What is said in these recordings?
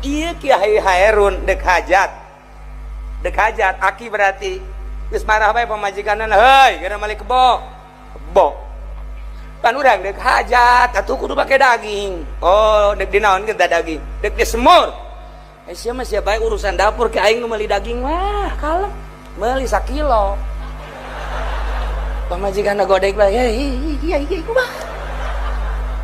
Ieu Kiai Haerun dek hajat. Dek hajat aki berarti geus marah bae pamajikanna, heuy geura mali kebo. Kebo. Pan urang dek hajat atuh kudu make daging. Oh, dek dinaon kita daging? Dek disemur. Eh sia mah sia bae urusan dapur ke aing nu meuli daging mah kalem. Meuli sakilo. Pamajikanna godek bae, iya iya kumaha.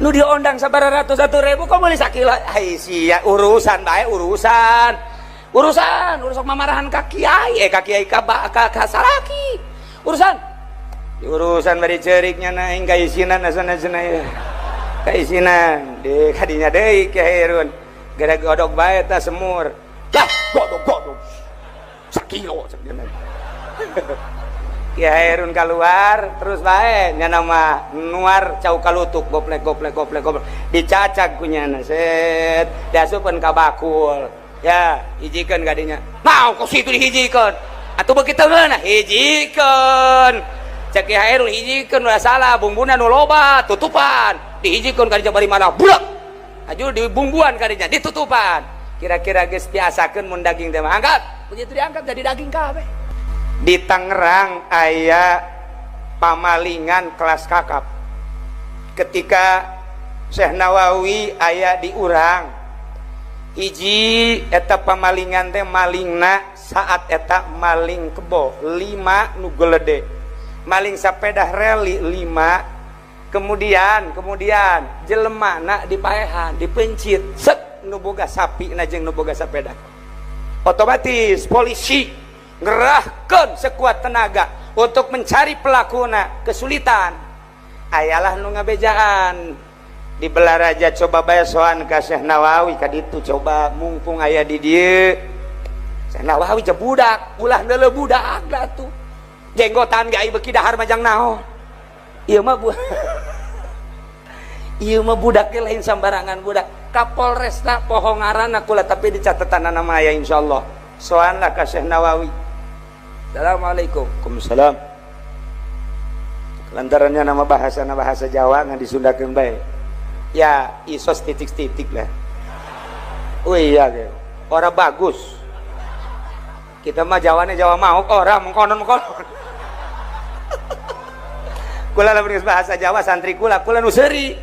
Nu diondang sabaraha ratus 1.000 kok meuli sakilo. Ai sia urusan bae urusan. Urusan, urusan mamarahan ka kiai, ka kiai ka ka salaki. Urusan. Urusan bari ceuriknya na aing kaisinan asana cenah ya. Kaisinan di kadinya deui Kiai Haerun. Gara godok bae ta semur. Lah, godok-godok. Sakilo cenah. Kiai Haerun keluar terus bae nya nama nuar cau kalutuk goplek goplek goplek goplek dicacag ku nyana set diasupkeun ka bakul ya hijikeun kadinya mau kok situ dihijikeun atuh begitu ngeunah hijikeun cek Kiai Haerun hijikeun ulah salah bumbuna nu loba tutupan dihijikeun kadinya bari mana bulak aju dibumbuan kadinya ditutupan kira-kira geus biasakeun mun daging teh mah angkat begitu diangkat jadi daging kabeh. Di Tangerang aya pamalingan kelas kakap ketika Syekh Nawawi aya di urang hiji eta pamalingan teh malingna saat eta maling kebo 5 nu gelede maling sepeda reli 5 kemudian jelemana dipaehan dipencit set nu boga sapi na jeung nu boga sepeda otomatis polisi ngerahkan sekuat tenaga untuk mencari pelakuna kesulitan ayalah nu ngabejaan di Belaraja coba bae soan ka Syekh Nawawi ka ditu coba mumpung aya di dieu Syekh Nawawi je budak ulah neuleuh budak atuh jenggotan ge ai beuki dahar majang naon ieu mah ieu mah budak ge lain sambarangan budak Kapolresta poho ngaranna kula tapi di catetanna mah aya insyaallah soanlah ka Syekh Nawawi. Assalamualaikum. Waalaikumsalam. Lantarannya nama bahasa Jawa ngan disundakeun bae. Ya isos titik-titik lah. Oh iya gitu. Ora bagus. Kita mah Jawane Jawa mau ora mengkonon-mengkonon. Kula lamun geus bahasa Jawa santri kula kula nu seuri.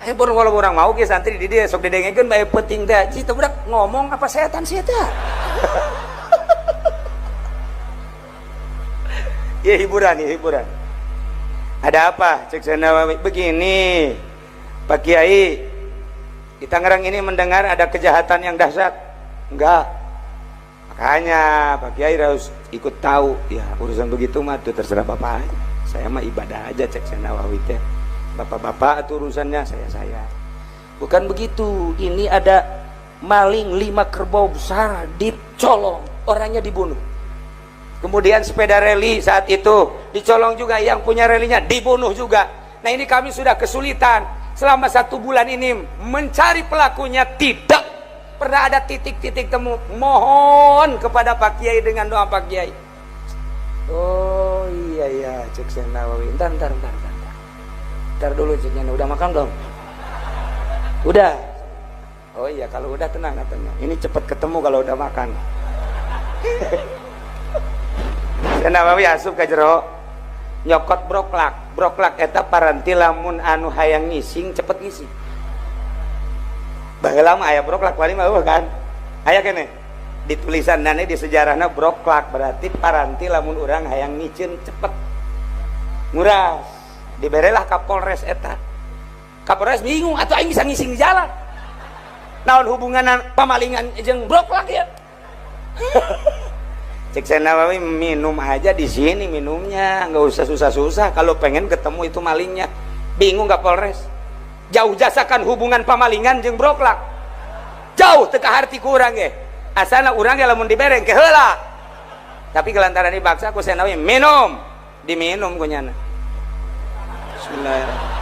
Eh baru kalau orang mau ge santri di dieu sok didengekeun bae penting teh. Cita budak ngomong apa setan sih eta? Ya hiburan, ya hiburan. Ada apa? Cek Syekh Nawawi. Begini, Pak Kiai, di Tangerang ini mendengar ada kejahatan yang dahsyat. Enggak. Makanya Pak Kiai harus ikut tahu. Ya urusan begitu mah tuh terserah Bapak aja. Saya mah ibadah aja cek Syekh Nawawi teh. Bapak-bapak itu urusannya saya. Bukan begitu. Ini ada maling 5 kerbau besar dicolong, orangnya dibunuh. Kemudian sepeda reli saat itu dicolong juga, yang punya relinya dibunuh juga. Nah ini kami sudah kesulitan selama 1 bulan ini mencari pelakunya, tidak pernah ada titik-titik temu. Mohon kepada Pak Kiai dengan doa Pak Kiai. Oh iya iya cek Syekh Nawawi. Ntar dulu ceknya, udah makan belum? Udah. Oh iya kalau udah tenang katanya. Ini cepet ketemu kalau udah makan. Syekh Nawawi asup ka jero nyokot broklak broklak eta paranti lamun anu hayang ngising cepet ngising baheula mah aya broklak wali mah eueuh kan aya keneh di tulisanna di sejarahna broklak berarti paranti lamun urang hayang ngiceun cepet nguras diberelah ka Polres eta. Kapolres bingung atuh aing bisa ngising di jalan naon hubungan pamalingan jeung broklak ya. Cek Syekh Nawawi minum aja di sini minumnya, nggak usah susah-susah. Kalau pengen ketemu itu malingnya, bingung nggak Polres? Jauh jasakan hubungan pamalingan jeung broklak, jauh teka harti kurang ya. Asana urang ya lamun dibereng ke heula. Tapi kelantaran dipaksa ku Syekh Nawawi minum, diminum ku nyana. Bismillahirrahmanirrahim.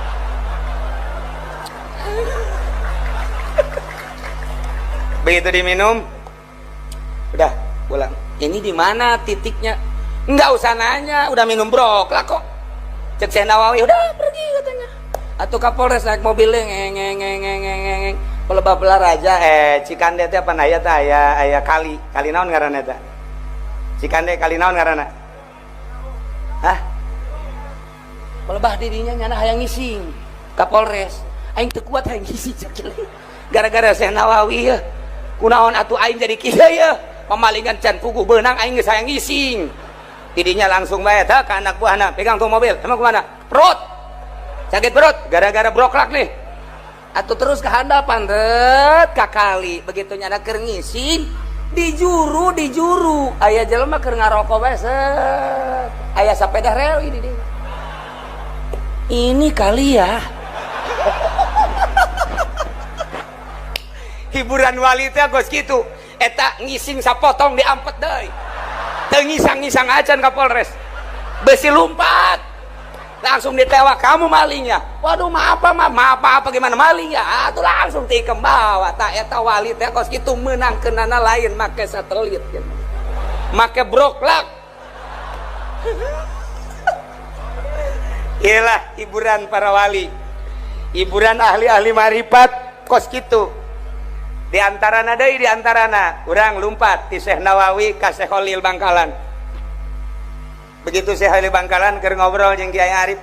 Begitu diminum, udah pulang. Ini di mana titiknya? Nggak usah nanya, udah minum broklak kok. Cek Syekh Nawawi udah pergi katanya. Atau Kapolres naik mobilnya ngeng ngeng ngeng ngeng ngeng. Pelebah Balaraja Cikande teh apa aya teh aya aya kali. Kali naon ngaranna eta? Cikande kali naon ngaranna? Hah? Pelebah dirinya nyana hayang ngising ka Polres. Aing teu kuat hayang ngising cek. Gara-gara Syekh Nawawi ya. Kunaon atuh aing jadi kieu ya? Pemalingan can puguh beunang aing geus hayang ngising. Tidinya langsung bae tah ka anak buahna, pegang tuh mobil. Emang kemana? Perut. Sakit perut gara-gara broklak nih. Atau terus ke handapan ret ka kali. Begitu nyana keur ngising dijuru dijuru aya jelema keur ngarokok bae set. Aya sapeda rel ini dia. Ini kali ya. Hiburan wali teh geus kitu. Eta ngising sapotong diampet deui. Teu ngisang-ngisang acan ka Polres. Besi lompat. Langsung ditewak, kamu malingnya. Waduh, maaf apa, maaf apa gimana malingnya? Atuh langsung tikem bawa. Tak eta wali teh kos kitu meunangkeunana lain make satelit gitu. Make broklak. Iyalah hiburan para wali. Hiburan ahli-ahli marifat kos kitu. Di antarana deui, di antarana urang lumpat ti Syekh Nawawi ka Syekh Khalil Bangkalan. Begitu Syekh Khalil Bangkalan keur ngobrol jeung Kiai Arif.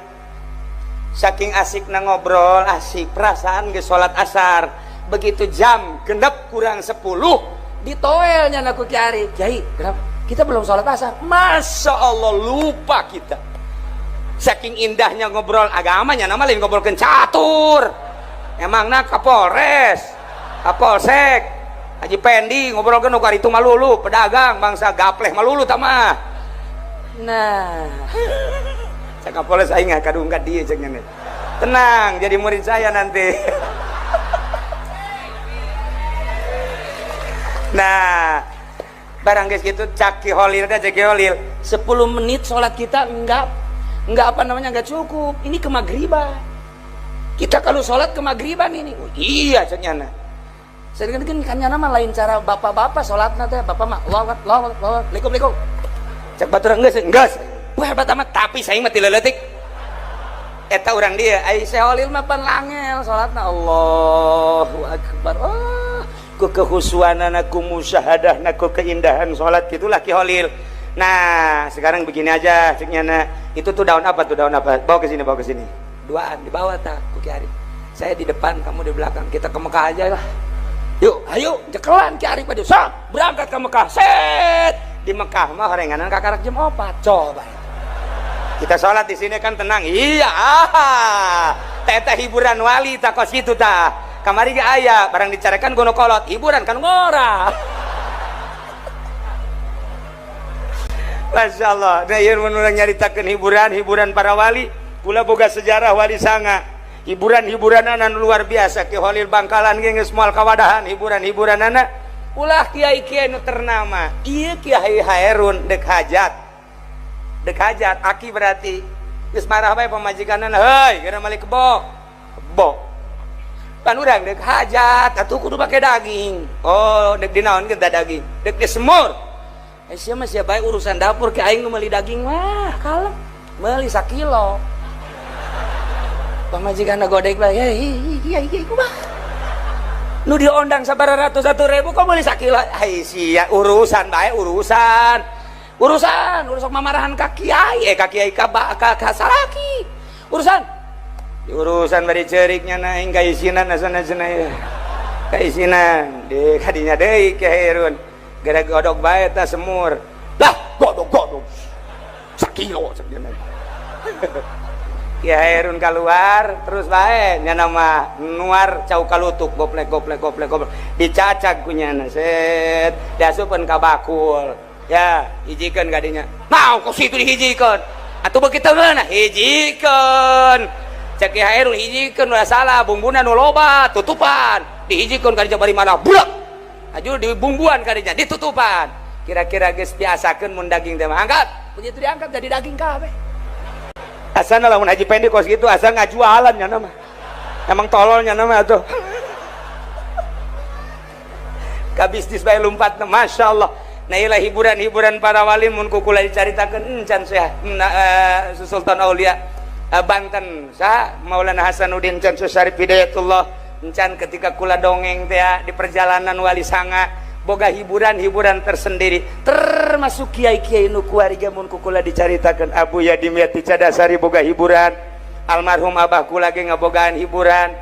Saking asikna ngobrol, asik perasaan geus salat asar. Begitu jam genep kurang 10 ditoelnya ku Kiai Arif. Kiai, kenapa? Kita belum salat asar. Masya Allah, lupa kita. Saking indahnya ngobrol agamanya, nama lain ngobrolkeun catur. Emangna Kapolres, Kapolsek, Haji Pendi ngobrolkeun nu karitu malulu, pedagang bangsa gapleh malulu tah mah. Nah, cek Kapolres aing kadung ka dieu cek nya. Tenang, jadi murid saya nanti. Nah, barang geus kitu cak Ki Holil teh, cek Ki Holil, 10 menit sholat kita enggak apa namanya enggak cukup. Ini kemagriban. Kita kalau sholat kemagriban ini. Oh, iya cek nyana. Sedangkan kan nyana mah lain cara bapak-bapak sholatna teh, bapak mah Allah Allah Allah, likum likum. Cek batur geus geus. Wah hebat amat, tapi saya mah ti leutik. Eta urang dia, ai Syekh Holil mah pan langel salatna Allahu akbar. Oh, ku kehusuanana, ku musyahadahna, ku keindahan salat gitulah Ki Holil. Nah, sekarang begini aja cek nyana. Itu tuh daun apa tuh, daun apa? Bawa ke sini, bawa ke sini. Duaan dibawa tah ku Ki Arif. Saya di depan, kamu di belakang. Kita ke Mekah aja lah. Yuk, ayo jekelan Ki Arif aja. Sok, berangkat ke Mekah. Set. Di Mekah mah horenganan kakarak jam 4. Coba. Kita sholat di sini kan tenang. Iya, ah. Teh hiburan wali tak kos kitu tah. Kamari ge aya, barang dicarikan gono kolot, hiburan kan ngora. Masya Allah. Nah, ieu mun urang nyaritakeun hiburan, hiburan para wali, kula boga sejarah wali sanga. Hiburan-hiburanana luar biasa. Ki Holil Bangkalan ge geus moal kawadahan hiburan-hiburanana. Ulah kiai-kiai nu ternama. Ieu Kiai Haerun dek hajat. Dek hajat aki berarti geus marah bae pamajikanna, heuy geura mali kebo. Kebo. Pan urang dek hajat atuh kudu make daging. Oh, dek dinaon kita daging? Dek disemur. Eh sia mah sia bae urusan dapur ke aing nu meuli daging mah kalem. Meuli sakilo. Pamajikanna godek bae, hei iya iya kumaha? Nu diondang sabaraha ratus 1.000 kok meuli sakilo? Ai sia urusan bae urusan. Urusan, urusan mamarahan ka kiai, ka kiai ka ka salaki. Urusan. Urusan bari ceurik nya aing kaisinan asana cenah ieu. Kaisinan di kadinya deui Ki Hairun. Gara godok bae ta semur. Lah, godok-godok. Sakilo cenah. Ki Hairun keluar terus bae nya mah nuar cau kalutuk goplek goplek goplek goplek dicacag ku nyana set diasupkeun ka bakul. Ya, hijikeun kadinya. Mau kok situ dihijikeun. Atuh beuki teu ngeunah hijikeun. Cek Ki Hairun hijikeun ulah salah bumbuna nu loba tutupan. Dihijikeun kadinya bari mana budak. Aju dibumbuan kadinya ditutupan. Kira-kira geus biasakeun mun daging teh mah angkat. Begitu diangkat jadi daging kabeh. Asana lamun Haji Pendi kos gitu asa ngajualan nya mah. Emang tololnya nama atuh. Ka bisnis bae lumpat Masya Allah. Nah ilah hiburan-hiburan para wali mun ku kula dicaritakeun encan Syekh Sultan Aulia Banten sa Maulana Hasanuddin can Syarif Hidayatullah Encan ketika kula dongeng teh di perjalanan Wali Sanga boga hiburan-hiburan tersendiri, termasuk kiai-kiai nu kuari ge mun ku kula dicaritakeun. Abuya Dimyati Cadasari boga hiburan, almarhum abah kula ge ngabogaan hiburan.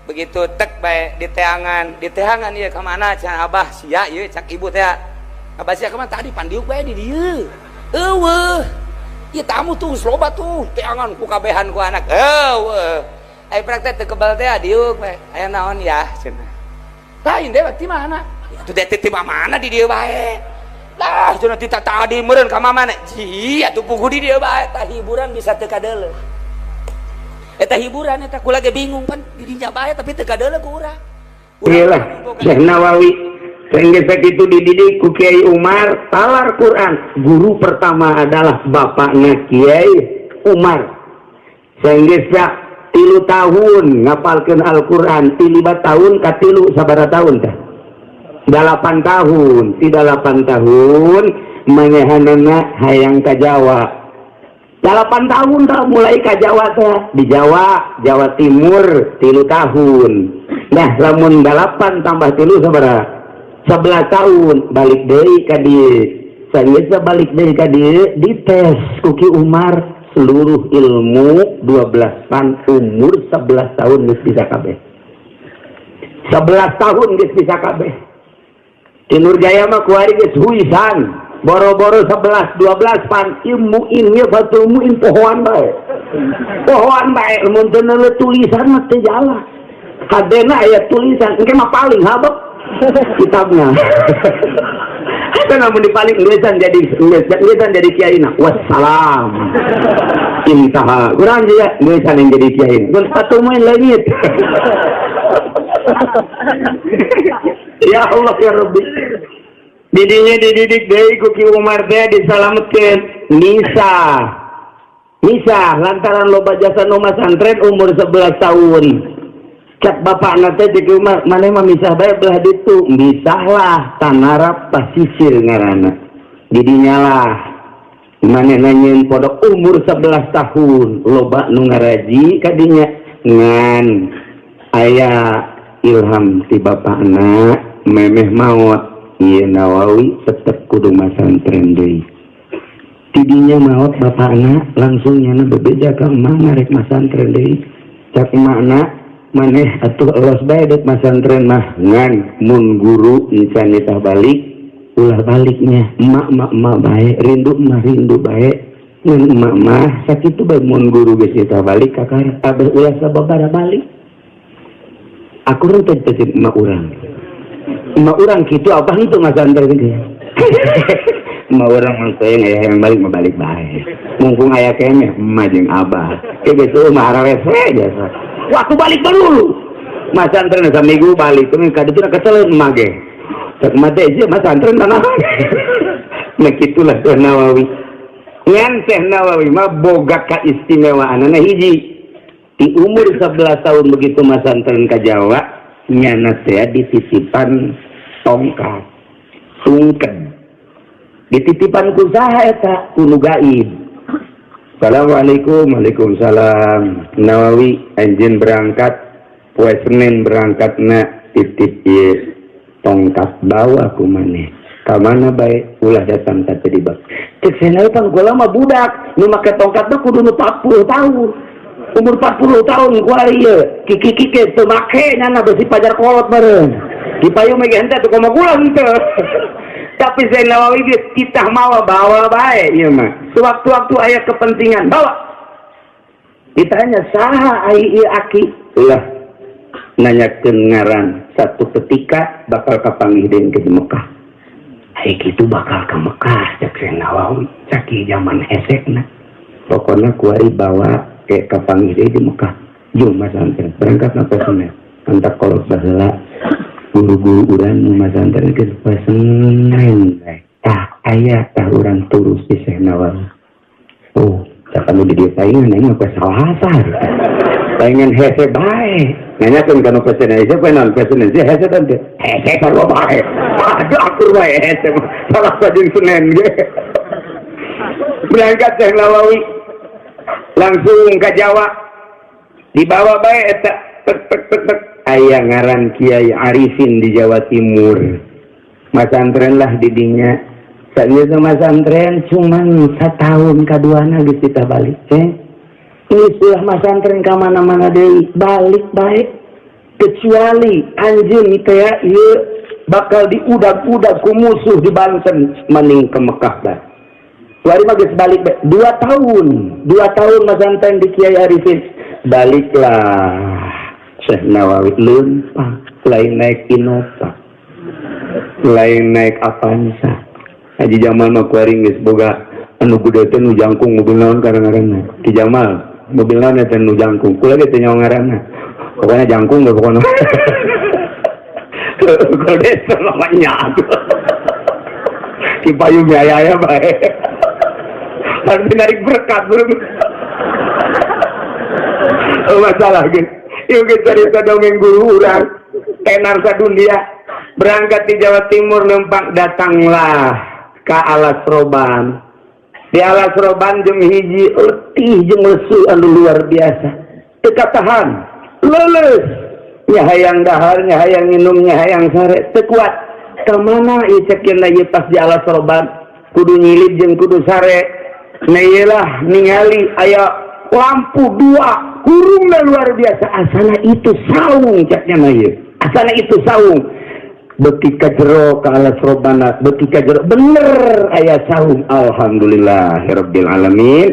Begitu tek bae di teangan, di teangan ieu ka mana cenah abah sia ieu, cak ibu teh, abah sia kemana tadi? Pandiuk bae di dieu. Eueuh, ieu tamu tuh geus loba tuh, teangan ku kabehan ku anak. Eueuh, ai praktek teu kebal teh, diuk bae. Aya naon ya cenah? Lain deh, ti mana itu teh? Ti mana? Di dieu bae lah cenah. Ti tadi meureun ka mana ji atuh, puguh di dieu bae. Tah, hiburan bisa teu kadeuleu eta hiburan eta. Kula ge bingung, pan di dinya bae tapi teu kadeuleu ku urang. Iyalah, Syekh Nawawi sehingga sakitu dididik ku Kiai Umar talar Quran. Guru pertama adalah bapaknya Kiai Umar. Sehingga 3 tahun ngapalkeun Al-Quran, ti 5 tahun ka tilu sabara tahun teh? 8 tahun. Ti 8 tahun manyehanana hayang ka Jawa. 8 tahun tak mulai ka Jawa teh, di Jawa, Jawa Timur 3 tahun. Nah, lamun 8 tambah 3 sabaraha? 11 tahun. Balik deui ka dieu. Sageus balik deui ka dieu, dites ku Ki Umar seluruh ilmu 12 pan. Umur 11 tahun geus bisa kabeh. 11 tahun geus bisa kabeh. Di Nurjaya mah kuari geus huisan boro-boro 11 12 pan ilmu ini Fathul Muin pohoan bae, pohoan bae. Mun teu tulisan mah teu jalan. Kadena aya tulisan engke mah paling habek kitabnya. Kan namun dipaling ngeusan jadi ngeusan jadi kiai na, wassalam, intaha. Kurang juga ngeusan yang jadi kiai mun Fathul Muin leungit. Ya Allah ya Rabbi. Didinya dididik deui ku Ki Umar teh, disalametkeun Nisa. Nisa lantaran loba jasa nu masantren. Umur 11 tahun cak bapakna teh, cek Umar, maneh mah misah bae belah ditu. Misahlah Tanara Pasisir ngaranna. Didinya lah maneh nanyeun pondok. Umur 11 tahun loba nu ngaraji kadinya, ngan aya ilham ti bapakna memeh maot, ieu Nawawi tetep kudu masantren deui. Tidinya maot bapakna, langsung nyana bebeja ka emak, rek masantren deui. Cak emakna, maneh atuh elos bae dek masantren mah, ngan mun guru encan nitah balik ulah baliknya. Emak emak emak bae, rindu mah rindu bae, ngan emak mah sakitu bae. Mun guru geus nitah balik kakara abah ulah sababara balik. Aku renteng teh emak urang, emak urang kitu, abah itu masantren ge. Emak urang mah teh aya yang balik mah balik bae, mumpung aya keneh emak jeung abah. Ke geus mah ararese biasa waktu balik dulu masantren saminggu balik ka ditu kesel emak ge. Cek emak teh, ieu masantren tanah. Nah, kitulah Syekh Nawawi. Ngan Syekh Nawawi mah boga kaistimewaanana hiji. Di umur 11 tahun begitu masantren ka Jawa, nyana teh dititipan tongkat tungken. Dititipan ku saha eta? Ku nu gaib. Assalamualaikum. Waalaikumsalam. Nawawi, anjeun berangkat poe Senin berangkatna, titip ieu tongkat, bawa ku maneh ka mana bae, ulah datang ka teu dibak. Cek Syekh, pan kula mah budak, nu make tongkat mah kudu nu 40 tahun. Umur 40 tahun kuari ieu kiki kiki teu make nyana, besi pajar kolot meureun dipayu mah ge henteu tuh, komo kula henteu. Tapi Syekh Nawawi geus titah mawa, bawa bae ieu mah, sewaktu-waktu aya kepentingan bawa. Ditanya, saha ai ieu aki? Ulah nanyakeun ngaran. Satu ketika bakal kapanggih deui ke Mekah. Ai kitu bakal ke Mekah, cek Syekh Nawawi, sakieu zaman hesekna. Pokoknya kuari bawa ke kapanggih deui di Mekah. Jung masantren berangkat na Senin. Antak kolot baheula guru-guru urang nu masantren geus poe Senin bae. Tah aya tah urang turus di Syekh Nawawi. Oh, cak anu di dieu paingan aing mah poe Salasa. Paingan hese bae. Nanyakeun kana poe Senin, poe naon poe Senin? Hese teh. Hese sarua bae. Aduh, akur bae hese mah. Salasa jeung Senin ge. Berangkat Syekh Nawawi langsung ke Jawa, dibawa bae eta tek tek tek tek. Aya ngaran Kiai Arifin di Jawa Timur, masantren lah didinya. Saat masantren cuman setahun kaduana geus kita balik eh. Ini sudah masantren ka mana-mana deui, balik baik, kecuali anjeun teh ieu bakal diudag-udag ku musuh di Banten, mending ke Mekah dah. Wari mah geus balik bae. 2 tahun, 2 tahun masantren di Kiai Arifin, baliklah Syekh Nawawi leumpang, lain naik Innova, lain naik Avanza. Haji Jamal mah kuari geus boga anu gede teh, nu jangkung. Mobil naon kadang-kadang Ki Jamal? Mobil naon eta nu jangkung? Kula ge teu nyaho ngaranna, pokoknya jangkung ge. Pokoknya kalau desa namanya Ki Payung ya aya bae, harus narik berkat belum. Oh, masalah gitu. Yuk kita cerita dongeng guru urang tenar sadunia. Berangkat di Jawa Timur numpang, datanglah ke Alas Roban. Di Alas Roban jeung hiji letih jeung lesu anu luar biasa, teu tahan, leuleus nya, hayang dahar nya, hayang minum nya, hayang sare, teu kuat. Ka mana ieu cek ieu? Pas di Alas Roban kudu nyilid jeung kudu sare. Nah, iyalah ningali aya lampu dua, hurungna luar biasa. Asana itu saung ceknya mah ieu, asana itu saung. Beki ka jero ka Alas Robana, beki ka jero, bener aya saung. Alhamdulillahirabbil alamin.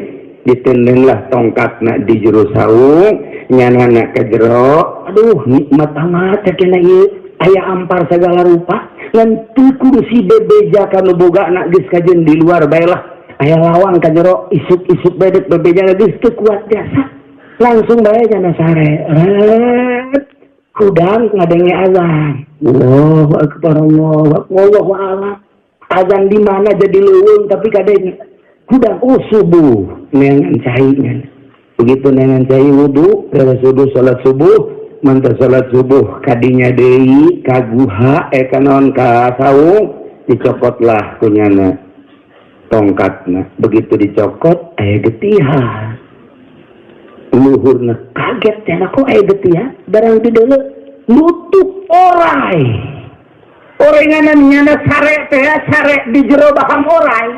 Ditendenlah tongkatna di jero saung, nyanana ka jero. Aduh, nikmat amat cekna ieu, aya ampar segala rupa, ngan teu kudu si bebeja ka nu bogana, geus kajeun di luar bae lah. Aya lawang ka jero, isuk-isuk bae dek bebeja. Geus teu kuat jasa, langsung bae jana sare. Ret, hudang ngadenge azan. Allahu akbar, Allahu akbar, Allahu a'lam azan di mana, jadi leuweung, tapi kadang hudang, oh, subuh. Neangan cai nya. Begitu neangan cai, wudu, beres wudu, salat subuh. Mantap salat subuh, kadinya deui ka guha, eh, ka naon, ka saung, dicokotlah kunyana tongkatna. Begitu dicokot, aya getihan luhurna. Kaget ya, kok aya getihan? Barang di dulu nutup orai, orai ngana nyana sare teh, sare di jero baham orai,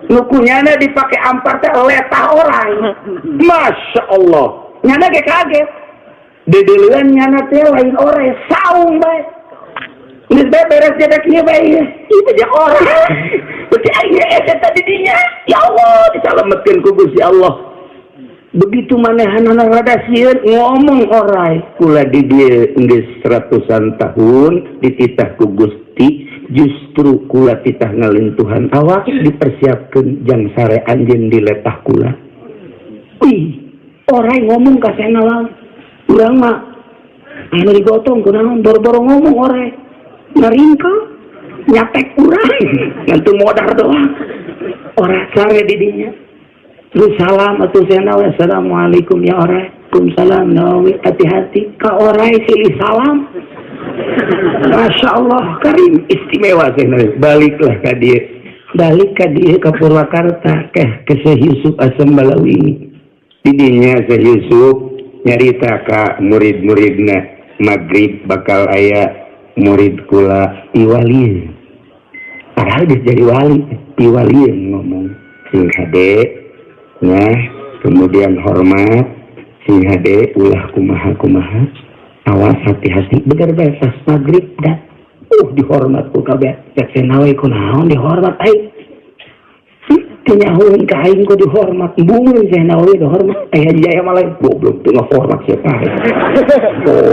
nu kunyana dipake ampar teh letah orai. Masya Allah, nyana ge kaget. Dedeuleuan nyana teh lain orai, saung bae. Geus bae beres jadi kieu bae ieu teh orai. Berarti aya eta tadi dinya. Ya Allah, disalametkeun ku Gusti Allah. Begitu manehanana rada sieun, ngomong orai, "Kula di dieu geus ratusan tahun dititah ku Gusti, justru kula titah ngalintuhan awak dipersiapkeun jang sare anjeun di letah kula." Wih, orai ngomong ka Nawawi. Urang mah anu digotong kunaon, boro-boro ngomong, orai ngaringkel nyapek urang, ngantu modar doang. Orai sare di dinya. Terus salam atuh Nawawi, "Assalamualaikum ya orai." "Waalaikumsalam, Nawawi, hati-hati." Ka orai silih salam. Masya Allah, karim istimewa Syekh. Baliklah ka dia. Balik ka dia ke Purwakarta ke Syekh Yusuf Asam Balawi. Didinya Syekh Yusuf nyarita ka murid-muridna, maghrib bakal aya murid kula piwalieun. Padahal dia jadi wali, piwalieun ngomong sing hade ya, kemudian hormat sing hade, ulah kumaha kumaha, awas, hati-hati. Bener bae, pas maghrib dah dihormat ku kabeh. Cek Nawawi, "Kunaon dihormat aing? Kenyahuan ka aing ku dihormat?" Bungun Syekh Nawawi dihormat. Eh, Haji Jaya malah goblok teu ngahormat siapa. Oh,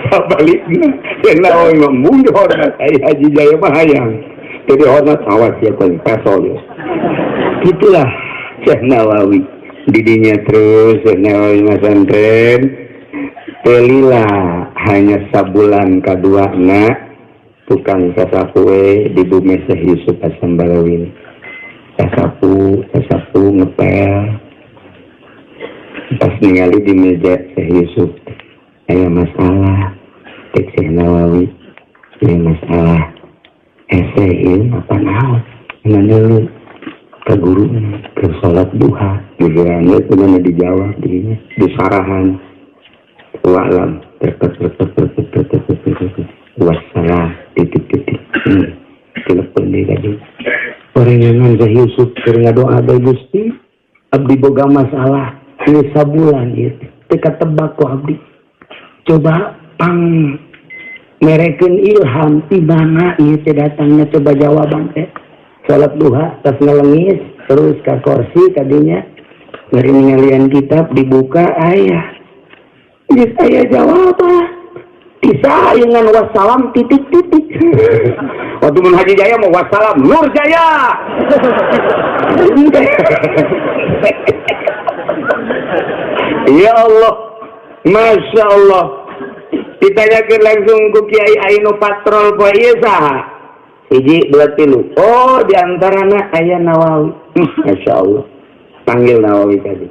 sabalikna Syekh Nawawi mah mun dihormat, ai Haji Jaya mah hayang teu dihormat, awas siapa pesol ya. Itulah Syekh Nawawi. Didinya terus Syekh Nawawi masantren telila, hanya sabulan kaduana tukang sasapu di bumi Syekh Yusuf Hasan Balawi, sasapu sasapu, ngepel. Pas ningali di meja Syekh Yusuf aya masalah, cek Syekh Nawawi, "Ini masalah hese ieu apa naon?" Nanya ke guru ke sholat duha gitu kan, itu mana dijawab di disarahan. Alam Trek trek trek trek trek trek trek trek trek trek. Wassalam titik titik. Telepon deui ka dieu. Orengan Syekh Yusuf keur ngadoa bae, "Gusti, abdi boga masalah geus sabulan ieu teh teu katebak ku abdi. Coba pang merekeun ilham ti mana ieu teh datangna, coba jawaban teh." Salat duha tas ngelengis terus ka kursi kadinya bari ningalian kitab dibuka, aya geus aya jawaban bisa dengan wassalam titik titik. Waktu mun Haji Jaya mau wassalam Nur Jaya. Ya Allah, Masya Allah, ditanyakan langsung ku Kiai Ainu patrol poe ieu saha, hiji dua tilu, oh diantarana aya Nawawi. Masya Allah, panggil Nawawi tadi.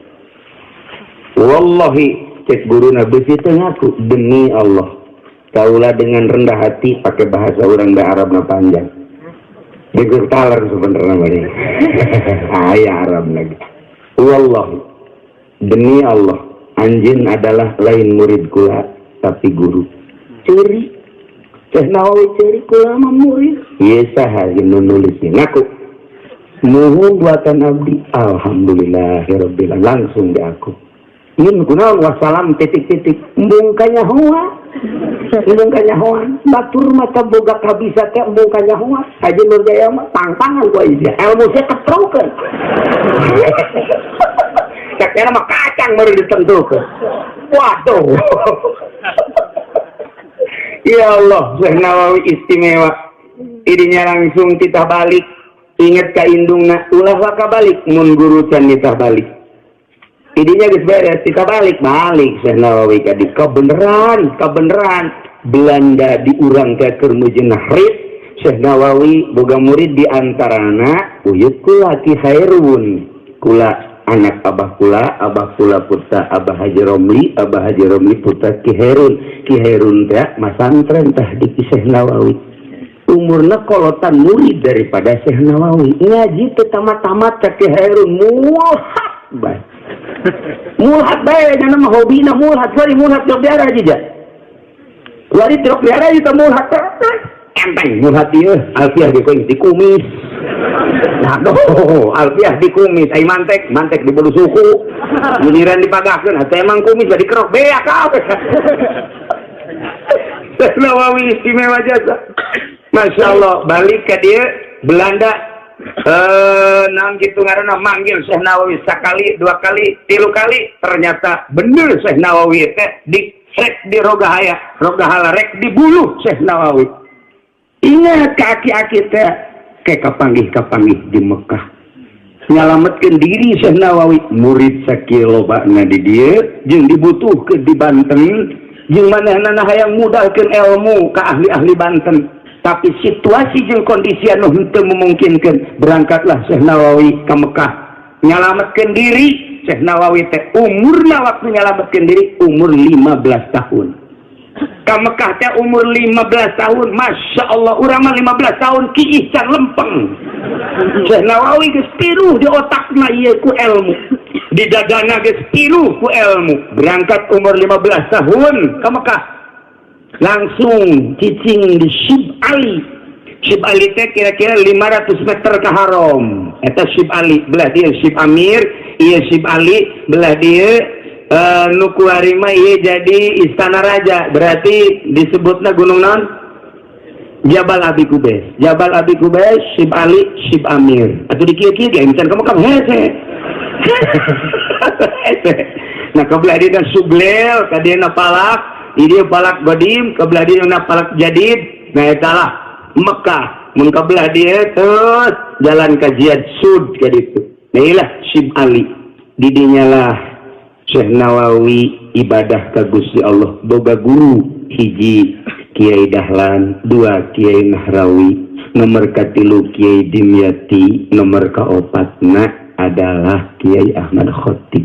Wallahi, cek guruna, beusi teu ngaku, demi Allah kaula dengan rendah hati, pakai bahasa orang da Arabna panjang. Digur taler sebenarnya mah. Aya Arab lagi. Wallahi, demi Allah, anjeun adalah lain murid kula tapi guru. Curi. Syekh Nawawi curi, kula mah murid. Ieu saha nu nulis ngaku? Muhun buatan abdi. Alhamdulillahirabbil alamin, langsung diaku. Ini kunaon wassalam titik-titik, embung kanyahoan. Embung kanyahoan. Batur mata boga kabisa teh embung kanyahoan. Haji Nur Jaya mah tangtangan ku aing. Ilmu sia ketrokeun. Cek mah kacang baru ditentukeun. Waduh. Ya Allah, Syekh Nawawi istimewa. Idinya langsung kita balik. Ingat ka indungna, ulah waka balik mun guru can nitah balik. Idinya geus beres, kita balik balik Syekh Nawawi ka di kebenaran, kebenaran Belanda diurang ke keur Nahrid. Syekh Nawawi boga murid di antarana uyut kula Ki Khairun, kula anak abah kula, abah kula putra Abah Haji Romli, Abah Haji Romli putra Ki Hairun, Ki Hairun teh masantren tah di Syekh Nawawi. Umurna kolotan murid daripada Syekh Nawawi. Ngaji teu tamat-tamat ka Ki Hairun, mulhat bae. Mulhat bae nya mah hobina mulhat, sorry mulhat jog diara aja ja. Wari truk diara itu mulhat. Enteng mulhat ieu, alfiah di kuing dikumis. Nah, doh, alfiah dikumis, ai mantek, mantek di bulu suku. Giliran dipagahkeun, atuh emang kumis bari dikerok beak kabeh. Syekh Nawawi istimewa jasa. Masya Allah, balik ke dia Belanda naon gitu ngaranna, manggil Syekh Nawawi sekali, dua kali, tilu kali, ternyata bener Syekh Nawawi teh di rek di rogahaya, rogahala rek dibunuh Syekh Nawawi. Ingat kaki-aki teh kayak kapanggih-kapanggih di Mekah. Nyalametkeun diri Syekh Nawawi, murid sakieu lobana di dieu jeung dibutuhkeun di Banten, jeung manehna hayang mudalkeun ilmu ka ahli-ahli Banten. Tapi situasi jeung kondisi anu henteu memungkinkan, berangkatlah Syekh Nawawi ke Mekah. Nyalametkeun diri Syekh Nawawi teh umurna waktu nyalametkeun diri umur 15 tahun. Ka Mekah teh umur 15 tahun, Masya Allah, urang mah 15 tahun kiih can lempeng. Syekh Nawawi geus piruh di otakna ieu ku ilmu. Di dadana geus piruh ku ilmu. Berangkat umur 15 tahun ke Mekah. Langsung cicing di Syib Ali. Syib Ali teh kira-kira 500 meter ke Haram. Eta Syib Ali, belah dia Syib Amir, ieu Syib Ali, belah dia nu kuari mah ieu jadi istana raja. Berarti disebutna gunung naon? Jabal Abi Kubais. Jabal Abi Kubais, Syib Ali, Syib Amir. Atuh di kieu-kieu ge can kamu kamu hese. Hese. Nah, kebelah dia Sublel, ka dia palak, di dia palak godim, kebelah dia na palak jadid. Nah, eta lah Mekah. Mun kebelah dia terus jalan ke Jihad Sud ka ditu. Nah, ilah Syib Ali. Didinya lah Syekh Nawawi ibadah ka Gusti Allah. Boga guru hiji Kiai Dahlan, dua Kiai Nahrawi, nomor katilu Kiai Dimyati, nomor kaopatna adalah Kiai Ahmad Khatib.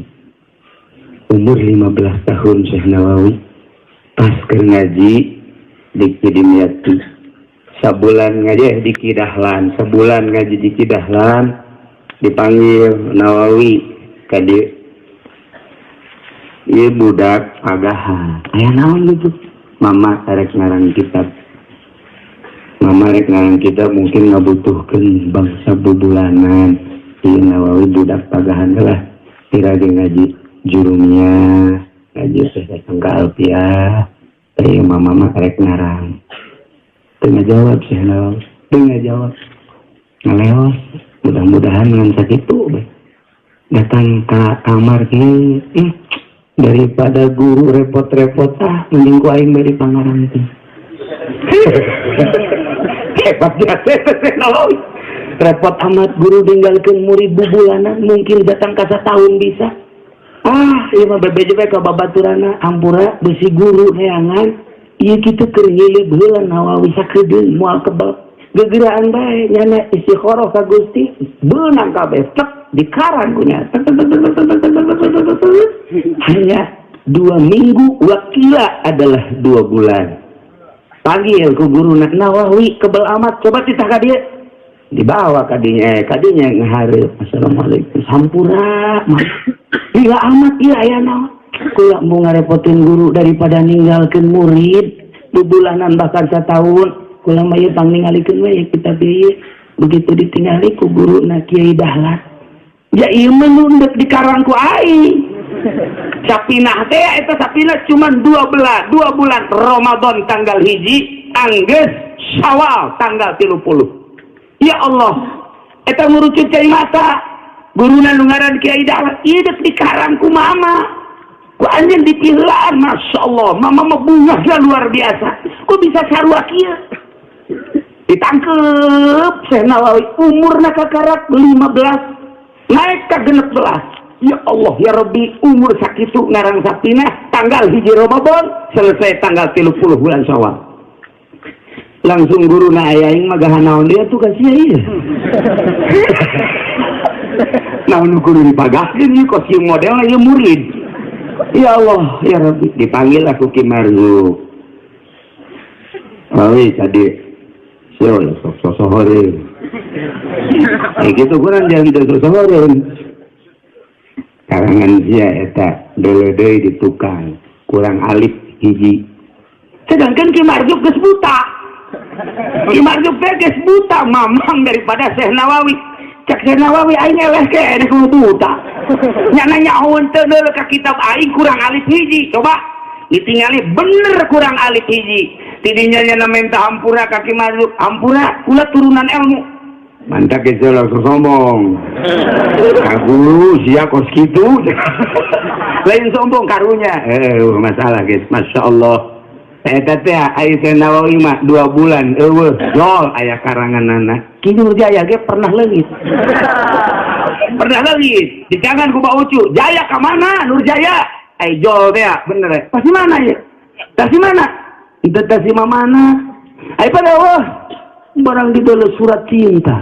Umur 15 tahun Syekh Nawawi pas keur ngaji di Kiai Dimyati. Sabulan ngaji di Ki Dahlan, sebulan ngaji di Ki Dahlan, dipanggil Nawawi ka dieu. Ieu budak pagahan. Aya naon gitu? Mama rek ngarang kitab. Mama rek ngarang kitab mungkin ngabutuhkeun bangsa bubulanan. Ieu Nawawi budak pagahan lah. Tirage ngaji jurumnya, ngaji teh datang ka Alfiah. Teh mama mah rek ngarang. Teu ngajawab Syekh Nawawi. Teu ngajawab. Ngaleos, mudah-mudahan ngan sakitu bae. Datang ke kamar kieu, daripada guru repot-repot ah mending ku aing bari pangarang teh. Hebat jasa Syekh Nawawi. Repot amat guru ninggalkeun murid bubulanan, mungkin datang ka satahun bisa. Ah, ieu mah bebeje bae ka babaturana, ampura besi guru neangan. Ieu kitu keur nyilib heula Nawawi sakedeung moal kebal. Gegeraan bae nyana istikharah ka Gusti, beunang kabeh tek dikarang ku nya. Hanya 2 minggu wakila adalah 2 bulan. Panggil ku guru Nawawi kebel amat, coba titah ka dieu. Dibawa kadinya, kadinya ngahareup. Assalamualaikum. Sampura, mah. Gila amat ieu aya naon. Kula mau ngarepotin guru daripada ninggalkeun murid bubulanan bahkan satahun. Kula mah ieu pangningalikeun we kitab ieu. Begitu ditingali ku guruna Kiai Dahlan. Ya ieu mah nu endek dikarang ku aing. Sapinah teh eta sapinah cuman 2 bulan Ramadan tanggal 1 anggeus Syawal tanggal 30. Ya Allah, eta ngurucut cai mata. Guruna nu ngaran Kiai Dahlan ieu deuk dikarang ku mama. Ku anjeun dipiheulaan, Masya Allah, mama mah bungahna luar biasa. Ku bisa sarua kieu? Ditangkep Syekh Nawawi umurna kakarak 15 naik ka 16. Ya Allah ya Rabbi, umur sakitu ngarang sapinah tanggal 1 Ramadan selesai tanggal 30 bulan Syawal. Langsung guruna aya aing mah gahan naon dia tuh kasih ieu. Naon nu kudu dipagahkeun ieu kos ieu modelna ieu murid. Ya Allah ya Rabbi, dipanggil aku Ki Marzuk. Wawi tadi sia sok sosohoreun. Gitu kurang jangan sosohoreun. Karangan sia eta deuleu deui di tukang kurang alif hiji. Sedangkan Ki Marzuk geus buta. Ki Marzuk teh geus buta mamang daripada Syekh Nawawi. Cek Syekh Nawawi aing eleh keneh kudu buta. Nyana nyahoeun teu deuleu ka kitab aing kurang alif hiji. Coba ditingali bener kurang alif hiji. Tidinya nyana minta hampura ka Ki Marzuk, hampura kula turunan ilmu. Mantap geus langsung sombong. Ka guru sia kos kitu. Lain sombong karunya. Masalah guys, Masya Allah. Eta teh aya Syekh Nawawi mah 2 bulan eueuh jol aya karanganana. Ki Nurjaya ge pernah leungit. Pernah leungit, dicangan ku Pak Ucu. Jaya ka mana Nurjaya? Ai jol teh bener eh. Pasti mana ya? Pasti mana? Itu tasi mana? Ai pada wah barang dibeli surat cinta.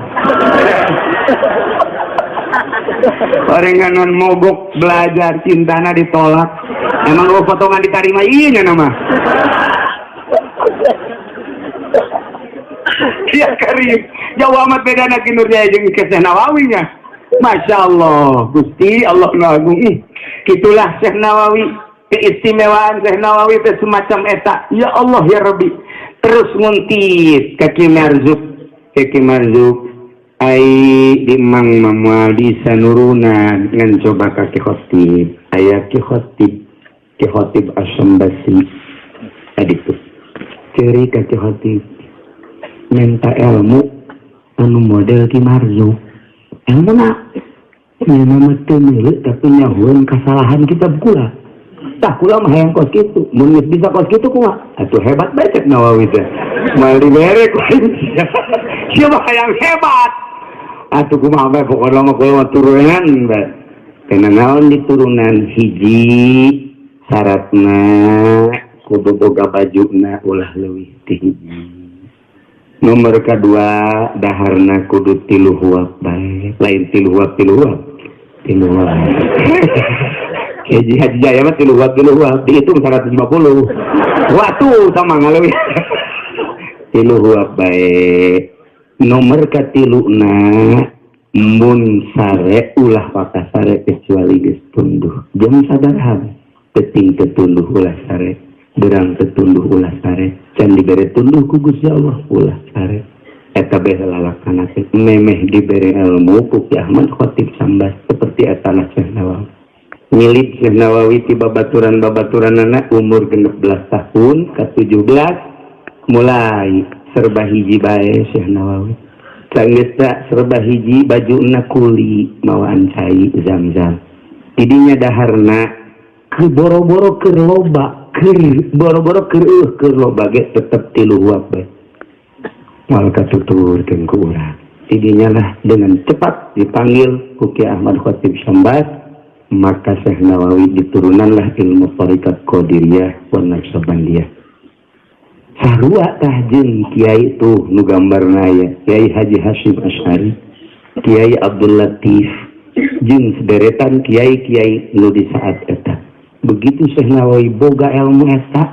Orenganon mogok belajar cintana ditolak. Emang lu potongan diterima iya nya nama. Ya Karim, jauh amat beda nak Nurjaya jeung Syekh Nawawi nya. Masya Allah, Gusti Allah nu agung. Ih, gitulah Syekh Nawawi, keistimewaan Syekh Nawawi teh semacam eta. Ya Allah ya Rabbi. Terus nguntit ka Ki Marzuk, ka Ki Marzuk ai di Mang Mamual bisa nurunan ngan coba ka Ki Khotib. Aya Ki Khotib, Ki Khotib Asy-Syambasi. Tadi tuh. Ceri ka Ki Khotib minta ilmu anu model Ki Marzuk. Ilmu na nya mah teu milu tapi nyahueun kasalahan kitab kula. Tah kula mah hayang kos kitu. Mun geus bisa kos kitu kumaha? Atuh hebat bae cek Nawawi teh. Moal dibere ku aing. Sia mah hayang hebat. Atuh kumaha bae pokona mah kula mah turunan bae. Kana naon diturunan hiji syaratna kudu boga bajuna ulah leuwih ti hiji. Nomor kedua daharna kudu 3 huap bae, lain 3 huap 3 huap. 3 huap. Haji Haji Jaya mah 3 huap 3 huap dihitung 150. Waktu sama ngaleuwih. 3 huap bae. Nomor katiluna mun sare ulah pakasare kecuali geus tunduh. Jam sabaraha? Peuting teu tunduh ulah sare, beurang teu tunduh ulah sare, can dibere tunduh ku Gusti Allah ulah sare. Eta bae lalakana teh memeh dibere ilmu ku Ki Ahmad Khatib Sambas seperti eta lah Syekh Nawawi. Ngilid Syekh Nawawi ti babaturan-babaturanana umur 16 tahun ka 17 mulai serba hiji bae Syekh Nawawi. Sanggeus serba hiji bajuna kuli mawaan cai zam-zam. Didinya daharna ke boro-boro keur loba, keur boro-boro keur keur loba ge tetep tilu huap bae. Moal katuturkeun ku urang. Didinya lah dengan cepat dipanggil ku Ki Ahmad Khatib Sambas, maka Syekh Nawawi diturunanlah ilmu tarikat Qadiriyah wa Naqsyabandiyah. Sarua tah jeung kiai tuh nu gambarna aya Kiai Haji Hasyim Asy'ari, Kiai Abdul Latif, jeung sederetan kiai-kiai nu di saat eta. Begitu Syekh Nawawi boga ilmu eta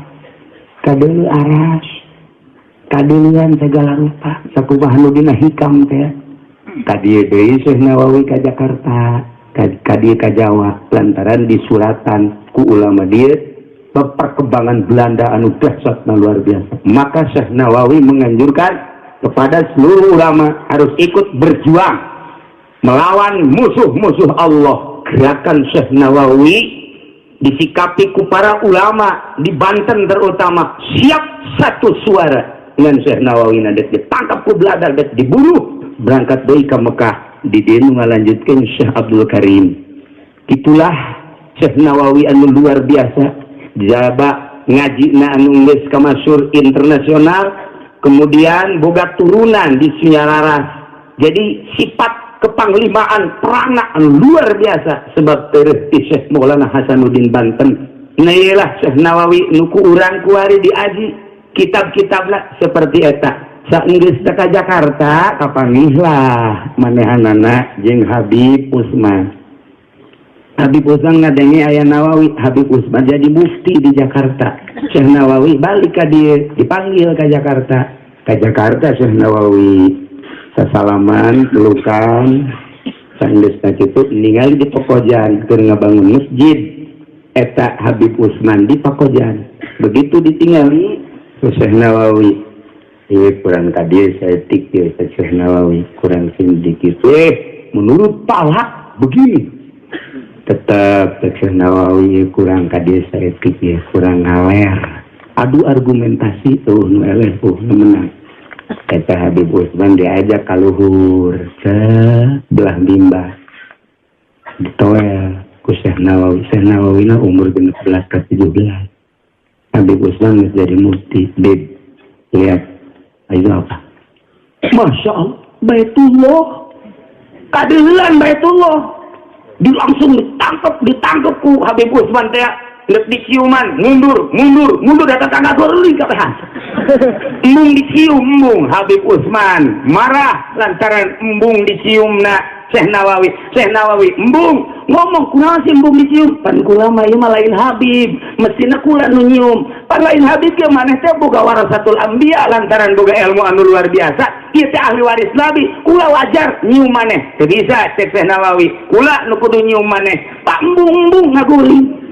kadeuleu aras, kadeuleuan segala rupa, sakumaha nu dina hikam teh. Ka dieu deui Syekh Nawawi ka Jakarta, ka dieu ka Jawa lantaran disuratan ku ulama dieu perkembangan Belanda anu dahsyatna luar biasa. Maka Syekh Nawawi menganjurkan kepada seluruh ulama harus ikut berjuang melawan musuh-musuh Allah. Gerakan Syekh Nawawi disikapi ku para ulama di Banten terutama siap satu suara dengan Syekh Nawawi. Nadek ditangkap ku Belanda, dek dibunuh, berangkat deui ka Mekah di dieu ngalanjutkeun Syekh Abdul Karim. Itulah Syekh Nawawi anu luar biasa. Jaba ngaji na anu geus kamasyhur internasional, kemudian boga turunan di Sunyararas. Jadi sifat kepanglimaan perana anu luar biasa sebab tereh ti Syekh Maulana Hasanuddin Banten. Nah iyalah Syekh Nawawi nu ku urang kuari diaji kitab-kitabna seperti eta. Saenggeus ka Jakarta kapanggihlah manehanana jeung Habib Usman. Habib Usman ngadenge aya Nawawi, Habib Usman jadi mufti di Jakarta. Syekh Nawawi balik ka dieu, dipanggil ka Jakarta. Ka Jakarta Syekh Nawawi sasalaman, pelukan, saenggeusna kitu ningali di Pekojan keur ngabangun masjid. Eta Habib Usman di Pakojan. Begitu ditinggali Syekh Nawawi, ieu kurang ka dieu saeutik ieu Syekh Nawawi, kurang sedikit. Menurut palak begini. Tetap Syekh Nawawi kurang ka dieu saeutik ieu, kurang ngaler. Adu argumentasi tuh nu eleh tuh nu menang. Eta Habib Usman diajak ka luhur belah mimbar. Ditoel ku Syekh Nawawi. Syekh Nawawi na umur 16 ke 17. Habib Usman geus jadi mufti. Bib, lihat itu apa? Masya Allah, Baitullah. Kadeulean Baitullah. Di langsung ditangkap ku Habib Usman teh. Nek diciuman, mundur, mundur, mundur datang tangga guling kabehan. Embung dicium, embung Habib Usman marah lantaran embung diciumna Syekh Nawawi. Syekh Nawawi embung ngomong kunaon sih embung dicium? Pan kula mah ieu mah lain Habib, mestina kula nu nyium. Pan lain Habib ge maneh teh boga warasatul anbiya lantaran boga ilmu anu luar biasa. Ieu teh ahli waris Nabi, kula wajar nyium maneh. Teu bisa cek Syekh Nawawi, kula nu kudu nyium maneh. Pak embung-embung ngaguling.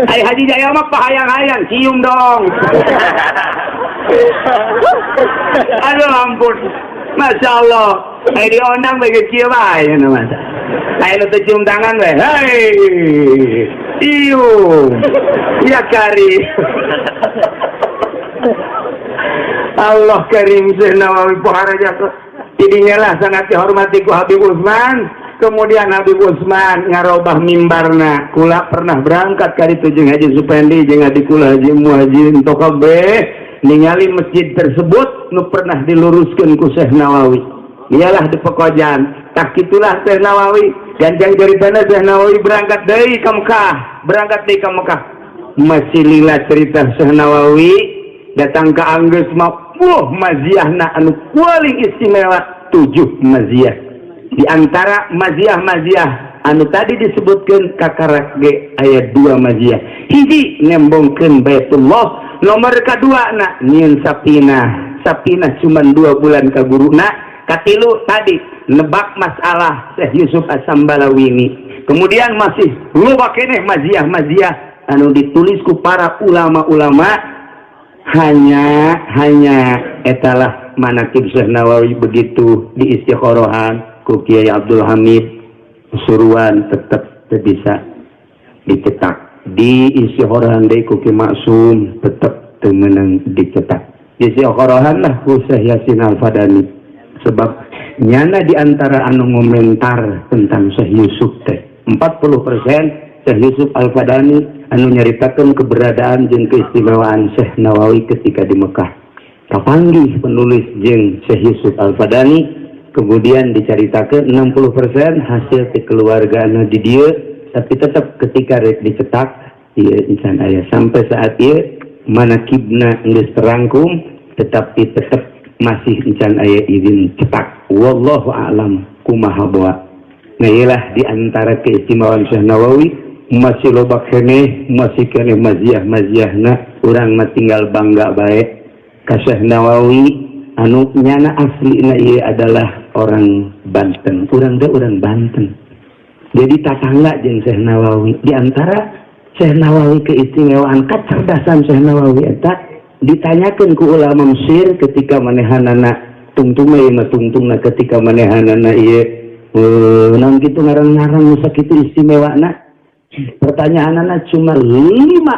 Ai Haji Jaya mah pahayang-hayang cium dong. Aduh ampun. Masya Allah. Ai diondang bae kieu bae nya masa. Ai nu teu cium tangan we. Hei. Cium. Ya kari. Allah karim Syekh Nawawi pohara jatuh. Jadinya lah sangat dihormati ku Habib Usman. Kemudian Habib Usman ngarobah mimbarna. Kula pernah berangkat kali itu jeung Haji Supendi jeung adik kula Haji Muhajirin Tokabeh ningali masjid tersebut nu pernah diluruskeun ku Syekh Nawawi. Iyalah di Pekojan. Tak itulah Syekh Nawawi. Ganjang ceritana Syekh Nawawi berangkat deui ka Mekah, berangkat deui ka Mekah. Masih lila cerita Syekh Nawawi datang ke Anggeus mah, wah maziahna anu paling istimewa 7 maziah. Di antara maziah-maziah anu tadi disebutkan kakarak ge aya 2 maziah. Hiji nembongkeun Baitullah, nomor kadua na nyieun sapinah. Sapinah cuman 2 bulan ka guruna. Katilu tadi nebak masalah Syekh Yusuf As-Sambalawini. Kemudian masih loba keneh maziah-maziah anu ditulis ku para ulama-ulama. Hanya hanya etalah manakib Syekh Nawawi begitu diistikhorohan ku Kiai Abdul Hamid Pasuruan tetap bisa dicetak, di istikhorohan deui ku Ki Maksum tetap teu meunang dicetak, istikhorohan lah ku Syekh Yasin Al-Fadani, sebab nyana di antara anu ngomentar tentang Syekh Yusuf teh 40% Syekh Yusuf Al-Fadani anu nyaritakan keberadaan jeung keistimewaan Syekh Nawawi ketika di Mekah. Kapanggih penulis jeung Syekh Yusuf Al-Fadani, kemudian diceritakan 60% hasil kekeluargaan di dieu, tapi tetap ketika rek dicetak ieu encan aya sampai saat ieu. Manakibna geus terangkum, tetapi tetap masih encan aya izin cetak. Wallahu a'lam kumaha bawa. Nah, iyalah di antara keistimewaan Syekh Nawawi. Masih loba keneh, masih keneh maziah maziahna. Urang mah tinggal bangga bae ka Syekh Nawawi anu nyana aslina ieu adalah orang Banten. Urang teh urang Banten, jadi tatangga jeung Syekh Nawawi. Di antara Syekh Nawawi, keistimewaan kecerdasan Syekh Nawawi eta ditanyakan ku ulama Mesir ketika manehanana tungtungna ieu mah tungtungna ketika manehanana ieu naon kitu ngarang-ngarang nu sakitu istimewana, pertanyaanana cuma lima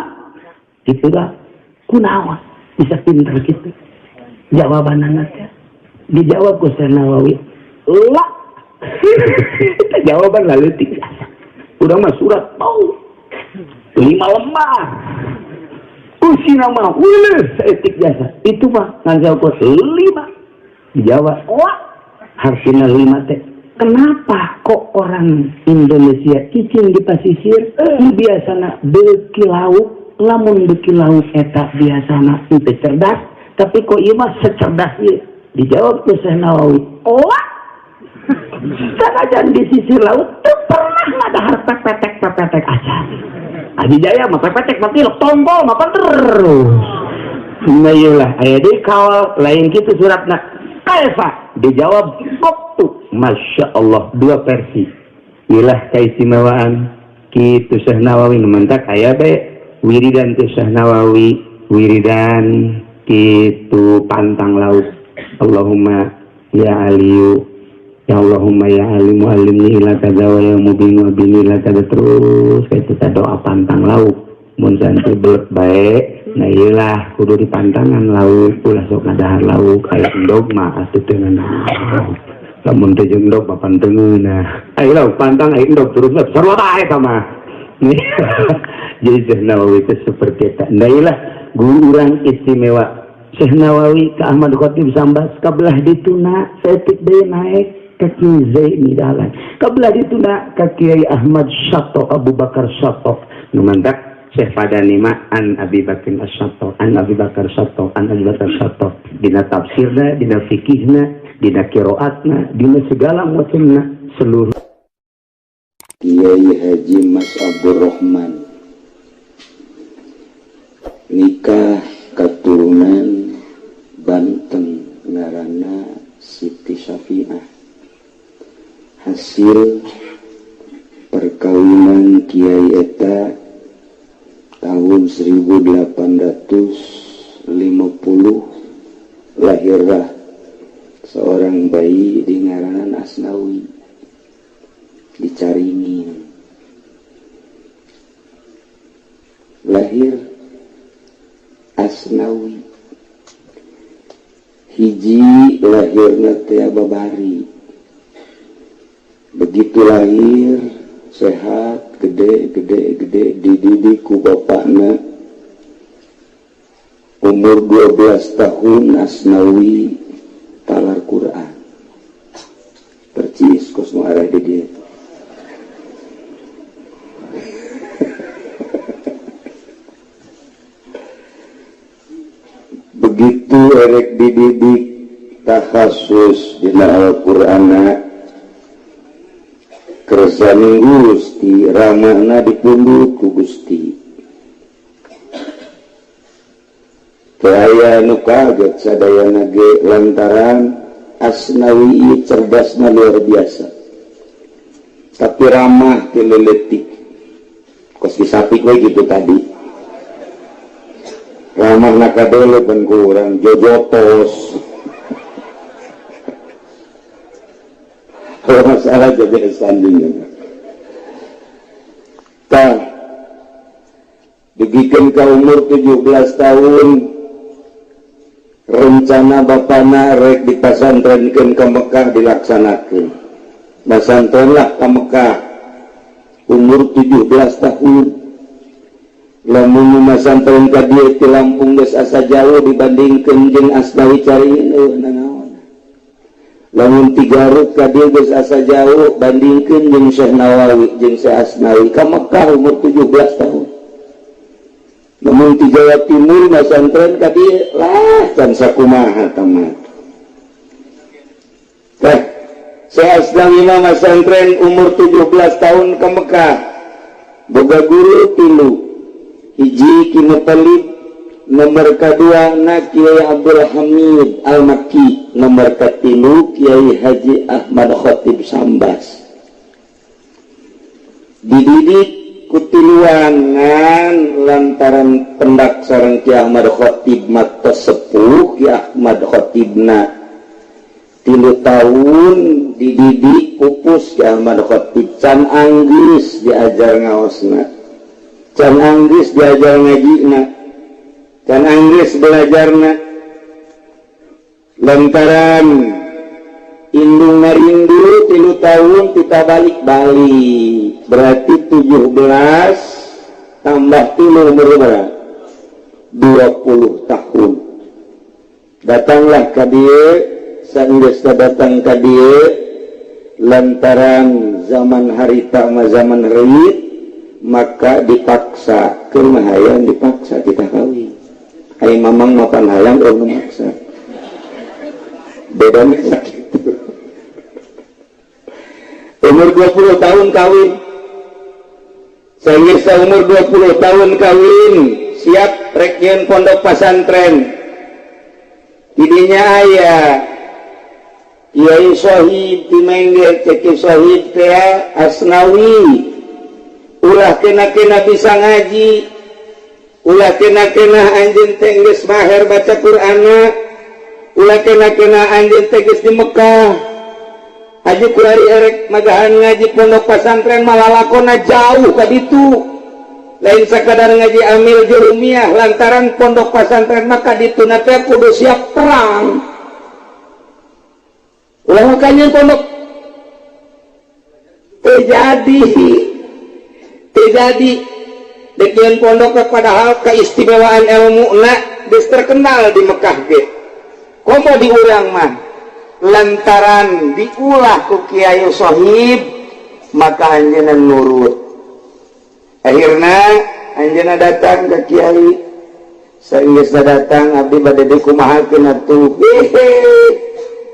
gitu lah: kunaon bisa pinter gitu? Jawabanana teh dijawab ku Syekh Nawawi lah. Jawaban leutik, udah mah surat mau lima lembar usina mah uleh saeutik jasa itu mah ngan jawab lima. Dijawab wah, harusnya lima teh, kenapa kok orang Indonesia cicing di pasisir nu biasana beuki lauk, lamun beuki lauk eta biasana teu cerdas, tapi kok ieu mah secerdas ieu? Dijawab ku Syekh Nawawi, wah, sanajan di sisi laut teu pernah ngadahar pepetek pepetek acan. Adi Jaya mah pepetek mah tilok, tombol mah terus. Nah, iyalah aya deui kawal lain kitu suratna, kaifa? Dijawab waktu. Masya Allah, dua versi. Ilah keistimewaan kitu Syekh Nawawi. Mantak aya bae wiridan teh Syekh Nawawi, wiridan kitu pantang laut. Allahumma ya Aliyu, ya Allahumma ya Alimu alimni ila kaza wa ya Mubin wa bini ila kaza, terus kayak kita doa pantang laut mun santri belek bae. Nah, iyalah kudu dipantangan lauk, ulah sok ngadahar lauk. Aya endog mah atuh teu nanaon, lamun teu jeung endog mah pan teu ngeunah. Aya lauk pantang, aya endog terus mah sarua bae eta mah. Jadi Syekh Nawawi itu seperti itu. Nah, iyalah guru urang istimewa Syekh Nawawi ke Ahmad Khatib Sambas, kabelah dituna saeutik deui naik ka Kiai Zaini Dahlan, kabelah dituna ka Kiai Ahmad Syatto, Abu Bakar Syatto. Nu mantak Syekh Fadani mah an Abi Bakar As-Syatto, an Abi Bakar Syatto, an Abi Bakar Syatto, dina tafsirna, dina fikihna, dina qiraatna, dina segala macamna, seluruh. Kiai Haji Mas Abdurrahman nikah keturunan Banten ngaranna Siti Syafi'ah. Hasil perkawinan Kiai eta tahun 1850 lahirlah seorang bayi di ngaranan Asnawi dicaringin. Lahir Asnawi hiji, lahirna teh babari. Begitu lahir sehat, gede gede gede, dididik ku bapakna. Umur 12 tahun Asnawi talar Quran percis kos nu arah di dieu. Begitu erek dididik takhasus dina Al-Qur'anna, kersaning Gusti ramahna dipundhut ku Gusti. Teu aya nu kaget sadayana ge lantaran Asnawi ieu cerdasna luar biasa, tapi ramah ti leuletik. Kos Ki Sapik we gitu tadi. Ramah nakadele pan kurang jojotos. Kalau masalah jadi sanding. Tah dugikeun ka umur 17 tahun, rencana bapana rek dipasantrenkeun ka Mekah dilaksanakeun. Pasantrenlah ka Mekah umur 17 tahun. Lamun masantren ka dieu ti Lampung geus asa jauh dibandingkeun jeung Asnawi Caringin eueuh nanaon. Lamun ti Garut ka dieu geus asa jauh bandingkeun jeung Syekh Nawawi jeung Syekh Asnawi ka Mekah umur 17 tahun. Lamun ti Jawa Timur masantren ka dieu lah can sakumaha tamat. Tah Syekh Asnawi mah masantren umur 17 tahun ke Mekah. Boga guru tilu. Hiji Ki Muthalib, nomor kedua na Kiai Abdul Hamid Al-Makki, nomor katilu Kiai Haji Ahmad Khatib Sambas. Dididik kutiluan ngan lantaran pendak sareng Ki Ahmad Khatib matos sepuh Ki Ahmad Khatibna 3 tahun dididik pupus Ki Ahmad Khatib can anggeus diajar ngaosna, can anggeus diajar ngajina, can anggeus belajarna. Lantaran indung ngarindu 3 tahun kita balik-balik, berarti 17 tambah 3 umur berapa? 20 tahun. Datanglah ka dieu, sanggeus datang ka dieu lantaran zaman harita mah zaman reuit, maka dipaksa keur mah hayang dipaksa kita kawin. Ai mamang mapan hayang urang memaksa. Bedana sakitu. Umur 20 tahun kawin. Sanggeus umur 20 tahun kawin, siap rek nyieun pondok pasantren. Tidinya aya Kiai Sohib ti Mengge, cek Kiai Sohib teh Asnawi. Ulah kena-kena bisa ngaji, ulah kena-kena anjeun teh geus maher baca Qur'anna, ulah kena-kena anjeun teh geus di Mekah. Haji kurari erek magahan ngaji pondok pasantren malah lakona jauh ka ditu. Lain sakadar ngaji amil jurumiyah lantaran pondok pasantren maka dituna teh kudu siap perang. Ulah makanya pondok terjadi terjadi dekian pondok padahal keistimewaan ilmu na geus terkenal di Mekah ge. Komo diurang mah lantaran diulah ku Kiai Sohib maka anjeunna nurut. Akhirna anjeunna datang ke Kiai. Saenggeusna datang abdi bade dikumahakeun atuh.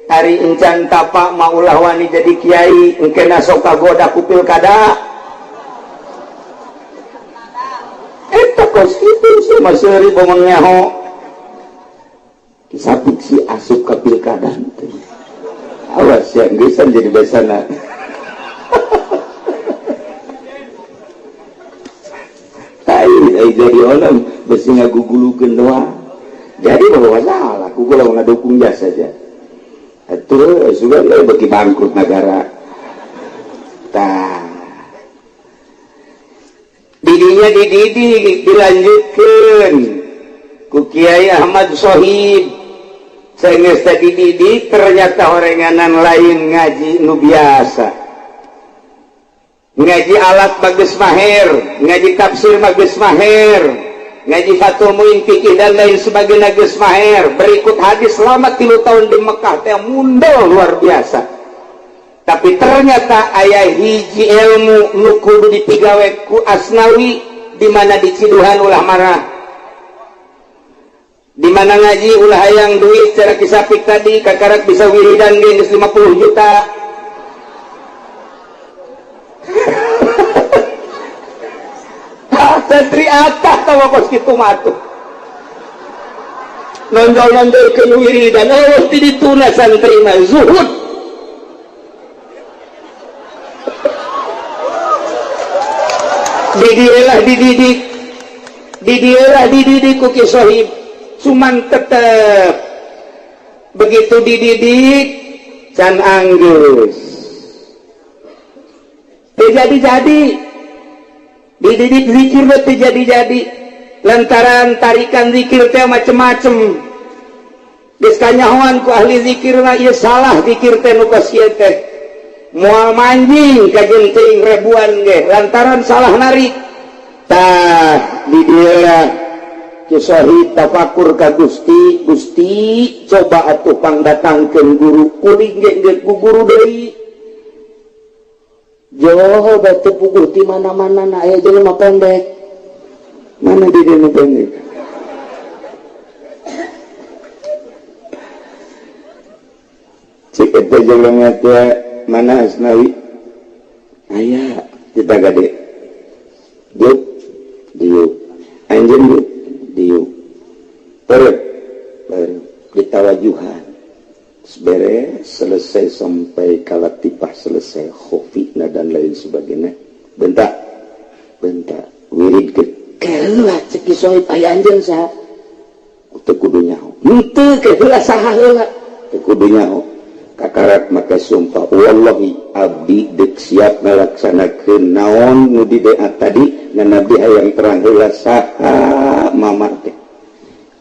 Ari encan tapa mah ulah wani jadi kiai engkena sok kagoda ku pilkada. Eta kos kitu sih masih bomong nyaho. Kisapik si asup ka pilkada teh. Awas ya geusan jadi besana. Tai ai jadi orang besi ngagugulukeun doang. Jadi bahwa salah ku gua ngadukung jasa saja. Atuh sudah bagi bangkrut negara. Tah. Didinya dididik dilanjutkeun ku Kiai Ahmad Sohib. Saenggeus tadi dididik ternyata horenganan lain ngaji nu biasa. Ngaji alat bagus maher, ngaji tafsir bagus maher, ngaji Fathul Muin fikih dan lain sebagainya geus maher. Berikut hadis selama 3 tahun di Mekah teh mundel luar biasa. Tapi ternyata aya hiji ilmu nu kudu dipigawe ku Asnawi di mana diciduhan ulah marah. Di mana ngaji ulah hayang duit cara kisapik tadi kakarak bisa wiridan ge geus 50 juta. Santri atah tawa kos kitu mah atuh. Nonjol-nonjolkeun wiridan eueuh ti dituna santri mah zuhud. Di dieu dididik, di dieu dididik ku Ki Sohib, cuman tetep begitu dididik can anggeus teu jadi-jadi. Dididik zikir teu jadi-jadi lantaran tarikan zikir teh macem-macem. Geus kanyahoan ku ahli zikir mah ieu salah zikir teh, nu kos ieu teh moal manjing kajeun teuing ribuan ge lantaran salah narik. Tah, di dieu Ki Sohib tafakur ka Gusti. Gusti, coba atuh pangdatangkeun guru, kuring ge geus ku guru deui. Joho batu puguh di mana-mana na aya jelema pendek. Mana di dieu pendek? Cik eta jelema teh mana Asnawi? Aya kita gade. Diuk, diuk. Anjeun diuk, diuk. Perut, perut. Ditawajuhan. Beres, selesai sampai kalatipah selesai, khofina dan lain sebagainya. Bentak, bentak. Wirid ke keheula cek Ki Sohib, aya anjeun saha? Teu kudu nyaho. Henteu, keheula saha heula? Teu kudu nyaho. Kakarak maka sumpah, wallahi abdi dek siap ngalaksanakeun naon nu di doa tadi, ngan abdi hayang terang heula saha mamar teh.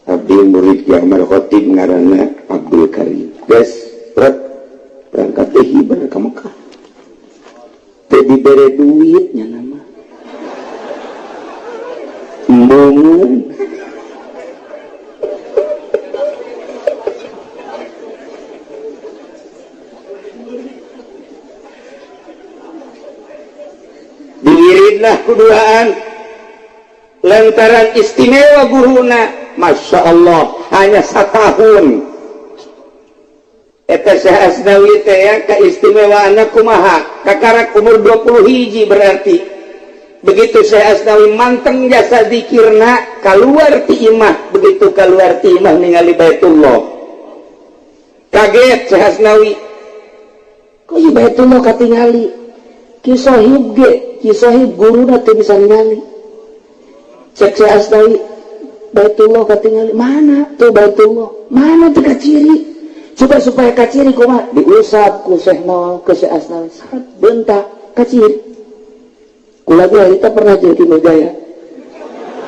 Abdi murid Ki Ahmad Khatib, ngaranna Abdul Karim. Geus, berangkat teh hiber ka Mekah. Teu dibere duit nya nama. Embungeun. Diwiridlah kuduaan lantaran istimewa guruna. Masya Allah, hanya satahun eta Syekh Asnawi teh ya, keistimewaan kumaha, kakarak umur 20 hiji. Berarti begitu Syekh Asnawi manteng jasa zikirna, keluar ti imah. Begitu keluar ti imah ningali Baitullah, kaget Syekh Asnawi, kok ieu Baitullah katingali? Ki Sohib ge, Ki Sohib guruna teu bisa ningali. Cek Syekh Asnawi, Baitullah katingali, mana tuh Baitullah, mana tuh kaciri? Coba supaya kaciri kumaha? Diusap ku Syekh Nawal ke Syekh Asnawi, saat bentak kaciri. Kula ge harita pernah jadi Nurjaya.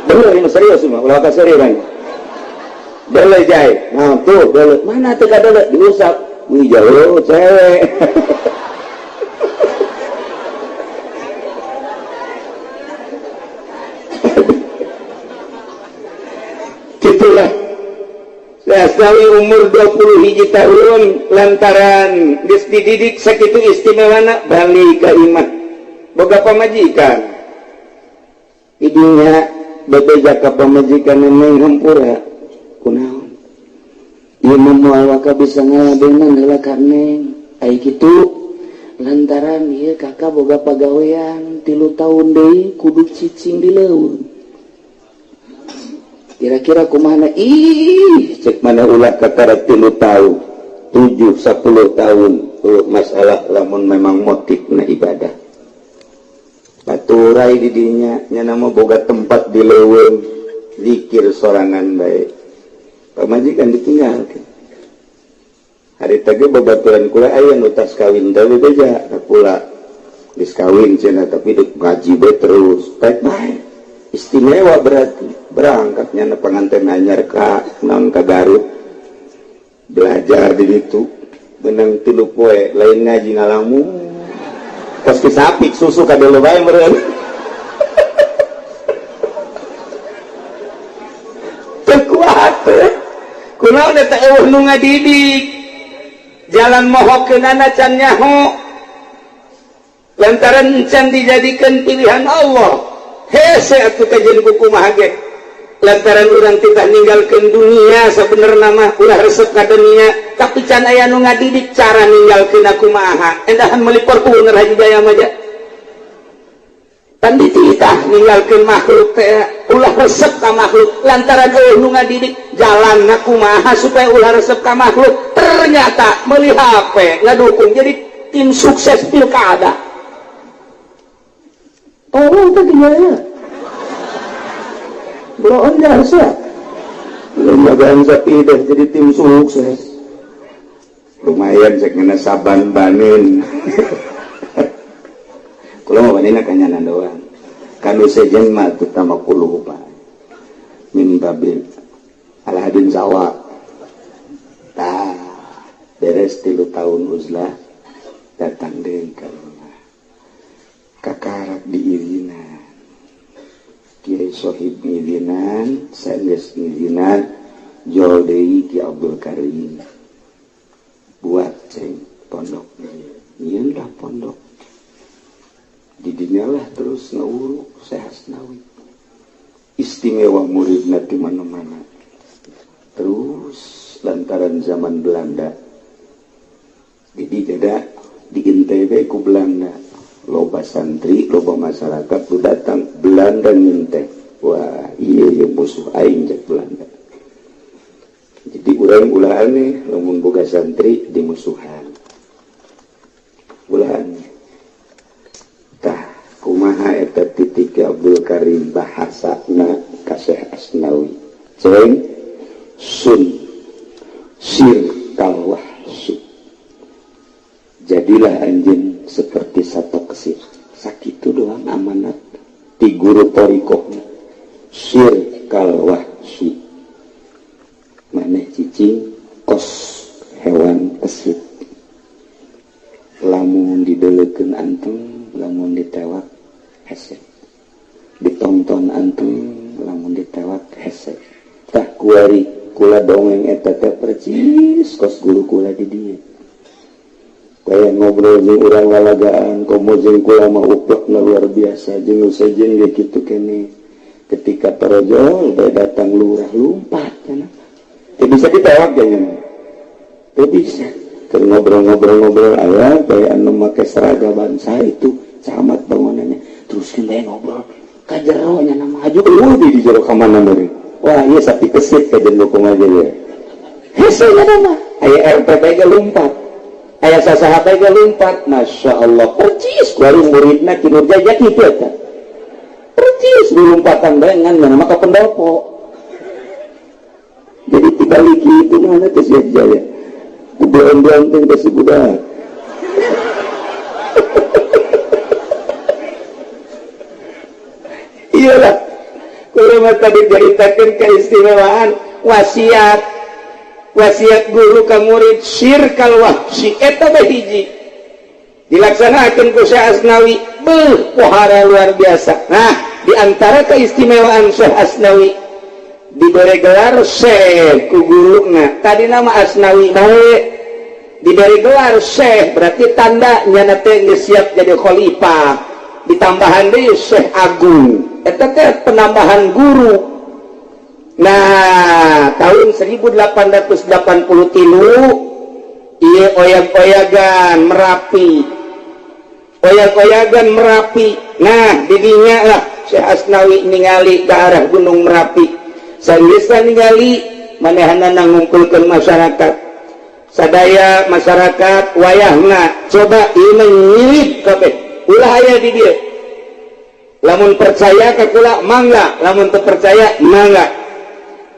Bener ini serius mah, ulah ka serius kan. Dele jai. Nah, tuh dele. Mana tuh kadele diusap. Wih, jauh cewek. Itulah Asnawi umur 20 hiji tahun, lantaran geus dididik sakitu istimewana, balik ka imah boga pamajikan. Idinya bebeja ka pamajikan, "Neng, hampura, kunaon ieu mah moal waka bisa ngaladenan heula ka neng?" Ai kitu, lantaran ieu kakak boga pagawean 3 tahun deui kudu cicing di leuweung. Kira-kira kumaha? Ih, cek mana ulah kakara 3 tahun, 7, 10 tahun. Tuh masalah lamun memang motifna ibadah. Baturai didinya nya nama boga tempat di leuweung, zikir sorangan bae, pamajikan ditinggalkeun. Hari tadi babaturan kula aya nu tas kawin teh bebeja ka kula, geus kawin cenah tapi dek ngaji bae terus. Baik bae, istimewa berarti. Berangkatnya na pengantin anyar ka naon, ka Garut, belajar di ditu benang 3 poe, lain ngaji, ngalamun kos ki sapi susu kadelo bae meureun. Teu kuat kunaon eta? Eueuh nu ngadidik, jalan mohokeunana can nyaho lantaran can dijadikan pilihan Allah. Hese atuh kajeun kumaha ge lantaran urang titah ninggalkeun dunia. Sebenarnya mah ulah resep ka dunia, tapi can aya nu ngadidik cara ninggalkeun kumaha. Endahan meuli Fortuner Haji Jaya mah pan dititah ninggalkeun makhluk teh, ulah resep ka makhluk. Lantaran eueuh nu ngadidik jalan kumaha supaya ulah resep ka makhluk, ternyata meuli HP ngadukung jadi tim sukses pilkada. Tolong teh tinggalnya. Bloon jasa. Lembagaan sapi deh jadi tim sukses. Lumayan cek ngena saban banin. Kula mah banina kanyanan doang. Kanu sejen mah terutama kuluh pak. Min babil alhadin sawa. Tah beres 3 tahun uzlah datang deui ka rumah. Kakarak diizinan. Kiai Sohib ngizinan, sanes ngizinan, jol deui Ki Abdul Karim. Buat ceng pondok nyieun lah pondok. Didinya lah terus ngawuruk Syekh Asnawi. Istimewa muridna di mana-mana. Terus lantaran zaman Belanda. Jadi jada di NTB ku Belanda. Loba santri, loba masyarakat ku datang Belanda nginteh. Wah, iya ya musuh aing cek Belanda. Jadi urang ulah aneh lamun boga santri dimusuhan. Ulah aneh. Tah kumaha eta titik Abdul Karim bahasana ka Syekh Asnawi. Ceng sun sir kalwahsu. Jadilah anjeun seperti satu kesir. Sakitu doang amanat ti guru thariqahna. Sir kalwahsi. Maneh cicing kos hewan kesit. Lamun didelekeun anteng, lamun ditewak hese. Ditonton anteng, lamun ditewak hese. Tah kuari kula dongeng eta teh percis kos guru kula di dieu. Kaya ngobrol jeung urang lalagaan, komo jeung kula mah uplekna luar biasa, jeung sejen ge kitu keneh. Ketika torojol bae datang lurah lumpat cenah. Teu bisa ditewak nya. Teu bisa. Keur ngobrol-ngobrol-ngobrol aya bae anu make seragam bangsa itu camat bangunannya. Teruskeun bae ngobrol. Ka jero nya nama aju eueuh di jero ka mana meureun. Wah, ieu sapi kesit ka jeung kumaha ge. Hese nya nama. Aya RT bae ge lumpat. Aya sasaha bae ge lumpat. Masya Allah, percis kuari muridna Ki Nurjaya kitu eta. Percis dilumpatan bae ngan mana maka pendopo. Jadi tibaliki itu mana teh Syekh Jaya. Kubeon-beon teh si budak. Iyalah. Kulo mah tadi diceritakeun keistimewaan wasiat. Wasiat guru ka murid sir kal wahsi eta bae hiji. Dilaksanakeun ku Syekh Asnawi, beuh pohara luar biasa. Nah, di antara keistimewaan Syekh Asnawi diberi gelar Syekh ku guruna. Tadi nama Asnawi bae diberi gelar Syekh berarti tanda nyana teh geus siap jadi khalifah. Ditambahan deui Syekh Agung. Eta teh penambahan guru. Nah, tahun 1883 ieu oyag-oyagan Merapi. Oyag-oyagan Merapi. Nah, didinya lah Syekh Asnawi ningali ke arah Gunung Merapi. Sanggeusna ningali manehanana ngumpulkeun masyarakat. Sadaya masyarakat wayahna coba ieu nyilip kabeh. Ulah aya di dieu. Lamun percaya ka kula mangga, lamun teu percaya mangga.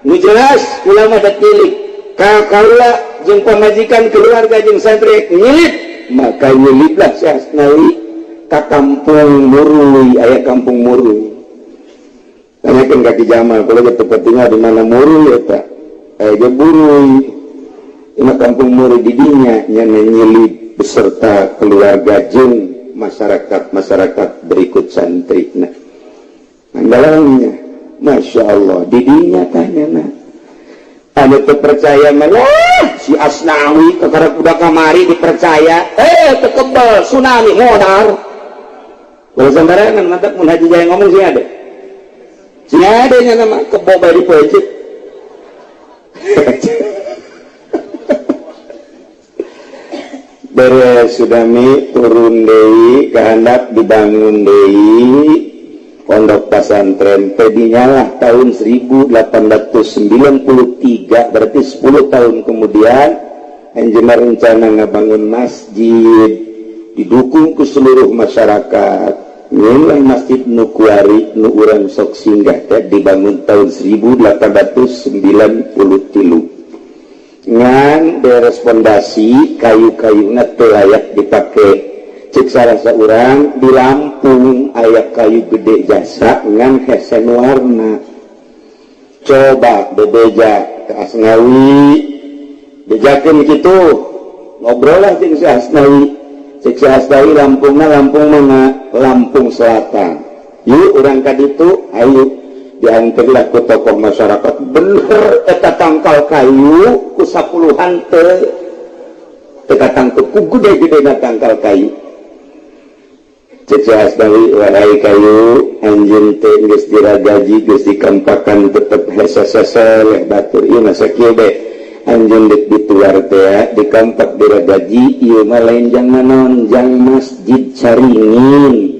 Nu jelas kula mah dat nyilip. Ka kaula jeung pamajikan keluarga jeung santri nyilip, maka nyiliplah Syekh Asnawi ka kampung Murui, aya kampung Murui. Tanyakeun ka Ki Jamal, kula ge teu tinggal di mana Murui eta. Aya ge Burui. Ima kampung Murui di dinya nya nyilip beserta keluarga jeung masyarakat-masyarakat berikut santri. Nah, manggalangnya, Masya Allah, didinya tanya nah. Ada terpercaya mana? Si Asnawi kekarak budak kamari dipercaya, tekebal tsunami modar. Kalau sembarangan mantap mun Haji Jaya ngomong sih ada. Sih ada nya nama kebo bae di pojok. Beres sudami turun deui kehandap dibangun deui pondok pesantren tadinya lah tahun 1893 berarti 10 tahun kemudian anjeunna rencana ngabangun masjid didukung ke seluruh masyarakat. Nyeun masjid nu kuari nu urang sok singgah teh dibangun tahun 1893. Ngan beres pondasi kayu-kayuna teu layak dipake. Cek sarasa urang di Lampung aya kayu gede jasa ngan hese warna. Coba bebeja ke Asnawi, bejakeun kitu, ngobrol lah jeung si Asnawi. Cek si Asnawi Lampungna Lampung mana? Lampung Selatan. Yuk urang ka ditu, ayo diantarlah ku tokoh masyarakat. Bener eta tangkal kayu ku sapuluhan teu teu katangkep ku gede-gedena tangkal kayu. Cek si Asnawi, wahai kayu, anjeun teh geus diragaji geus dikampakan tetep hese-hese batur ieu mah sakieu be. Anjeun deuk dituar teh dikampak diragaji ieu mah lain jang naon jang masjid Caringin.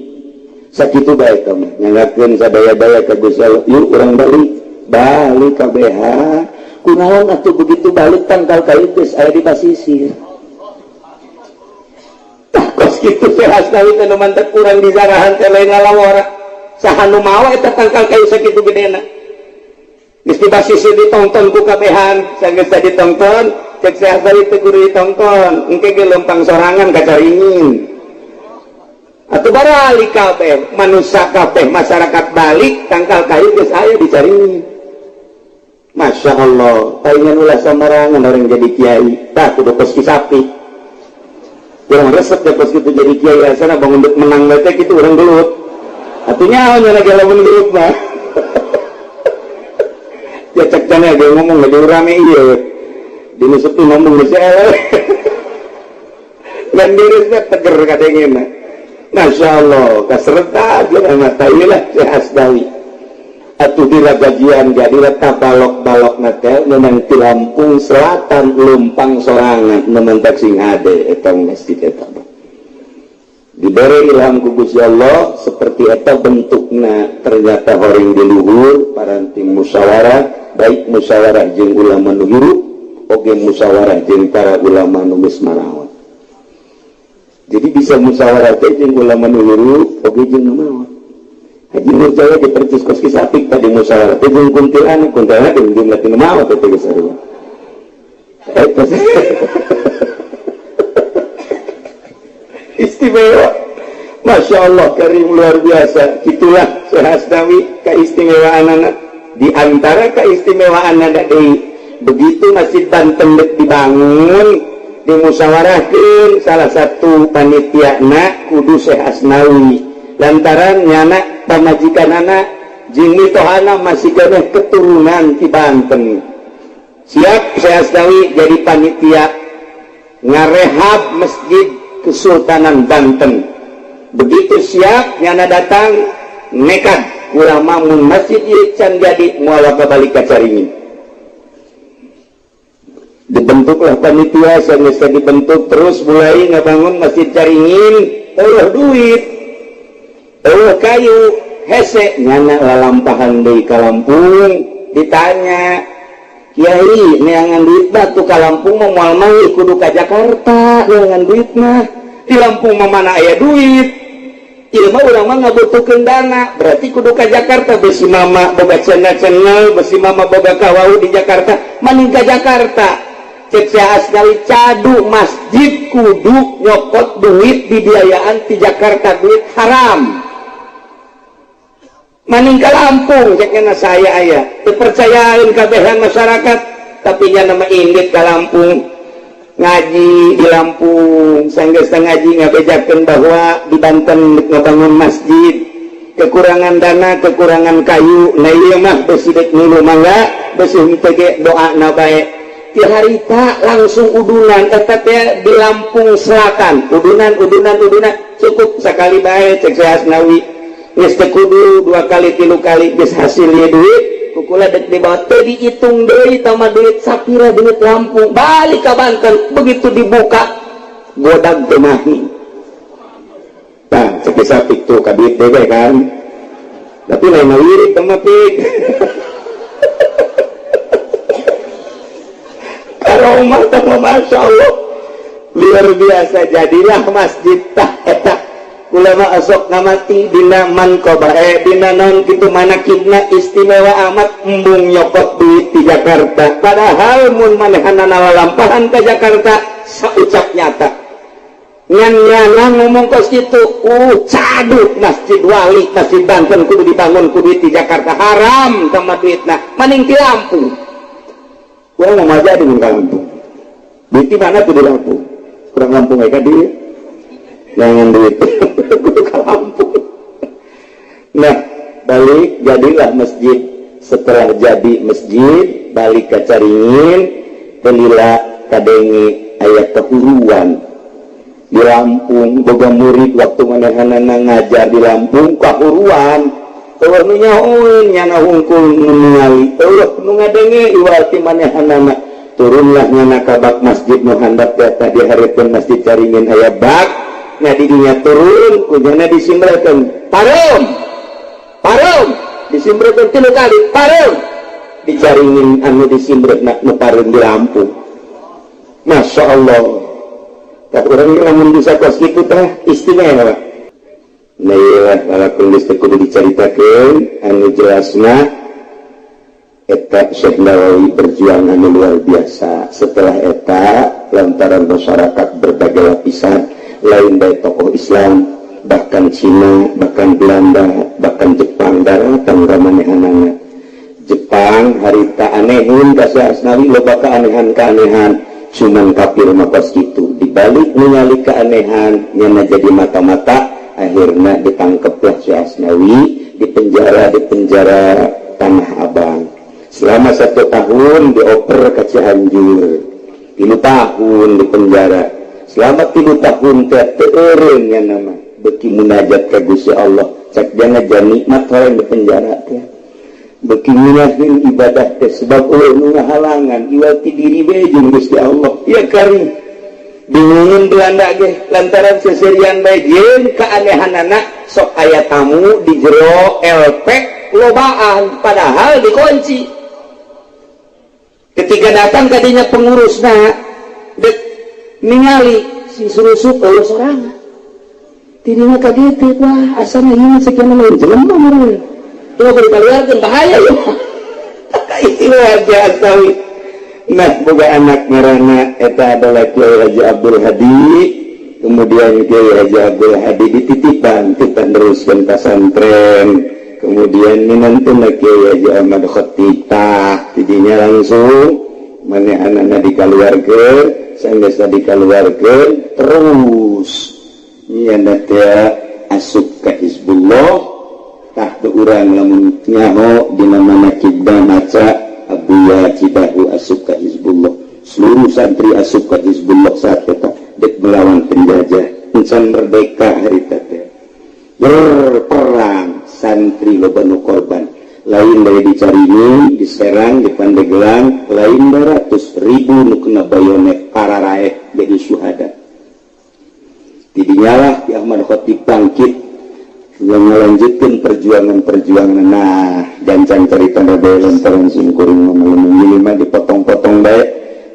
Sakitu bae teh mah nyanggakeun sadaya-daya ka Gusti Allah. Yuk urang balik balik ka BH. Kunaon atuh begitu balik tangkal kayu geus aya di basisir. Tah kos kitu teh Asnawi teh nu mantek urang dizarahan teh lain ngalawara. Saha nu mawa eta tangkal kayu sakitu gedena. Geus di basisir ditonton ku kabehan, sanggeus ditonton, cek si Asnawi teh kudu ditonton, engke ge lempang sorangan ka Caringin. Atuh baralik kabeh, manusia kabeh, masyarakat balik, tangkal kayu geus aya di Caringin. Masya Allah, palingan ulah samarangan orang jadi kiai, tah kudu kos sapi. Urang resep deh kos kitu jadi kiai, asana bangun dek menang teh kitu urang gelut. Atuh nyaho nya lagi lamun gelut mah. Ya cek tanya dia ngomong lagi rame iya. Di sepi ngomong geus eleh. Dan dirinya teger kadengena. Masya Allah, kaserta aja mata ilah si Asnawi. Atuh diragajian jadilah tabalok-balok nate memang di Lampung Selatan lempang sorangan nementak sing hade eta masjid eta. Diberi ilham ku Gusti Allah seperti eta bentukna ternyata horing di luhur paranting musyawarah baik musyawarah jeung ulama nu hirup oge musyawarah jeung para ulama nu geus marawat. Jadi bisa musyawarah teh jeung ulama nu hirup oge jeung nu maot. Haji Nurjaya dipercis kos kisapik tadi musyawarah teh jeung kuntilanak, kuntilanak jeung jumlah tinu maot teh geus sarua. Eta istimewa. Masya Allah karim luar biasa. Itulah Syekh Asnawi keistimewaan anak. Di antara keistimewaan anak deui, begitu Masjid Banten dek dibangun, dimusyawarahkeun salah satu panitiana kudu Syekh Asnawi. Lantaran nyana pamajikan anak jeung mitohana masih keneh keturunan ti Banten. Siap Syekh Asnawi jadi panitia ngarehab Masjid Kesultanan Banten. Begitu siap nyana datang nekat ulama mun masjid ieu can jadi moal balik ka Caringin. Dibentuklah panitia sanes dibentuk terus mulai ngabangun Masjid Caringin, eueuh duit, eueuh kayu, hese nyana lalampahan deui ka Lampung ditanya, Kiai neangan duit mah tuh ka Lampung mah moal mah kudu ka Jakarta neangan duit mah. Di Lampung mah mana aya duit. Ieu mah urang mah ngabutuhkeun dana, berarti kudu ka Jakarta besi mama boga channel-channel, besi mama boga kawau di Jakarta, maning ka Jakarta. Cek si Asnawi cadu masjid kudu nyokot duit dibiayaan di Jakarta duit haram. Maning ka Lampung cek nya saya aya, dipercayain kabehan masyarakat, tapi nya nama indit ka Lampung. Ngaji di Lampung, sanggeus ngaji ngabejakeun bahwa di Banten ngabangun masjid, kekurangan dana, kekurangan kayu, nah ieu mah besi dek milu mangga, besi henteu ge doana bae. Ti harita langsung udunan eta teh di Lampung Selatan, udunan udunan udunan cukup sakali bae cek Syekh Asnawi. Geus teu kudu 2 kali 3 kali geus hasil ieu duit. Kukula dek dibawa teu dihitung deui tama duit sapira duit Lampung balik ka Banten begitu dibuka godag teu mahi. Tah cek sapik tuh ka duit deui kan. Tapi lain wirid teh mah pik. Karomah teh mah Masya Allah luar biasa jadilah masjid tah eta Kula mah osok ngamati dina manqobah, dina naon kitu, manakibna istimewa amat, embung nyokot duit di Jakarta. Padahal mun manehanana lalampahan ka Jakarta, saucap nyata ngan nyana ngomong kos kitu, caduk Masjid Wali, Masjid Banten kudu dibangun ku duit di Jakarta, haram sama duitna, maning ti Lampung. Urang mau aja di Lampung, duit di mana tuh di Lampung? Kurang Lampung ya kan dia jangan duit kudu ke Lampung. Nah, balik jadilah masjid. Setelah jadi masjid, balik ke Caringin, telila kadenge aya kehuruan di Lampung. Boga murid, waktu manehanana ngajar di Lampung kahuruan, eueuh nu nyahoeun, nyana hungkul nu ningali, eueuh nu ngadenge iwal ti manehanana. Turunlah nyana ka bak masjid nu handap teh. Di hareupeun Masjid Caringin aya bak. Nah, didinya turun, ku nyana disimbrekeun, "Pareum, pareum!" Disimbrekeun tilu kali, "Pareum!" Dicaringin anu disimbreuna nu pareum di Lampung. Masya Allah. Tak urang lamun bisa kos kitu teh istimewa. Nah, iyalah, walaupun geus teu kudu dicaritakeun, anu jelasna eta Syekh Nawawi berjuang anu luar biasa. Setelah eta, lantaran masyarakat berbagai lapisan, lain dari tokoh Islam, bahkan Cina, bahkan Belanda, bahkan Jepang daratan ka manehanana. Jepang harita anehun ka Syekh Asnawi, loba keanehan-keanehan. Cuman kafir mah kos kitu, dibalik ningali keanehan nyana jadi mata-mata. Akhirnya ditangkaplah Syekh Asnawi di penjara, di penjara Tanah Abang selama satu tahun, dioper ke Cianjur, 3 tahun di penjara. Selama 3 tahun teh teu eureun nya nama, beki munajat ka Gusti Allah. Cek dia ngajar nikmat orang di penjara teh, beki ngeunaheun ibadah teh, sebab eueuh nu ngahalangan iwal ti diri we jeung Gusti Allah. Ya kari bingungin Belanda ge lantaran seserian bae jeung keanehanana, sok aya tamu di jero LP lobaan, padahal dikunci. Ketika datang kadinya pengurusna dek ningali si surusup, eueuh sorangan. Tidinya kaget, wah, asalnya ini sekian lain jelema meureun. Coba dikeluarkeun, bahaya ya. Istilah Asnawi. Nah, boga anak ngaranna eta adalah Kiai Haji Abdul Hadi. Kemudian Kiai Haji Abdul Hadi dititipan kita neruskeun pasantren. Kemudian minantuna Kiai Haji Ahmad Khatib. Tah, tidinya langsung manehanana dikaluarkeun, sanggeus dikaluarkeun terus nyana teh asup ka Hizbullah. Tah, teu urang lamun nyaho dina manakibna maca Abuya Cidahu asup ka Hizbullah, seluruh santri asup ka Hizbullah saat eta dek melawan penjajah. Encan merdeka harita teh, berperang santri loba nu korban, lain dari di Caringin, di Serang, di Pandeglang, lain ratus ribu nu kena bayonet, pararaeh jadi syuhada. Tidinyalah Ki Ahmad Khatib bangkit yang melanjutkan perjuangan-perjuangan. Nah, gancang cerita bae lantaran simkuring lima dipotong-potong bae.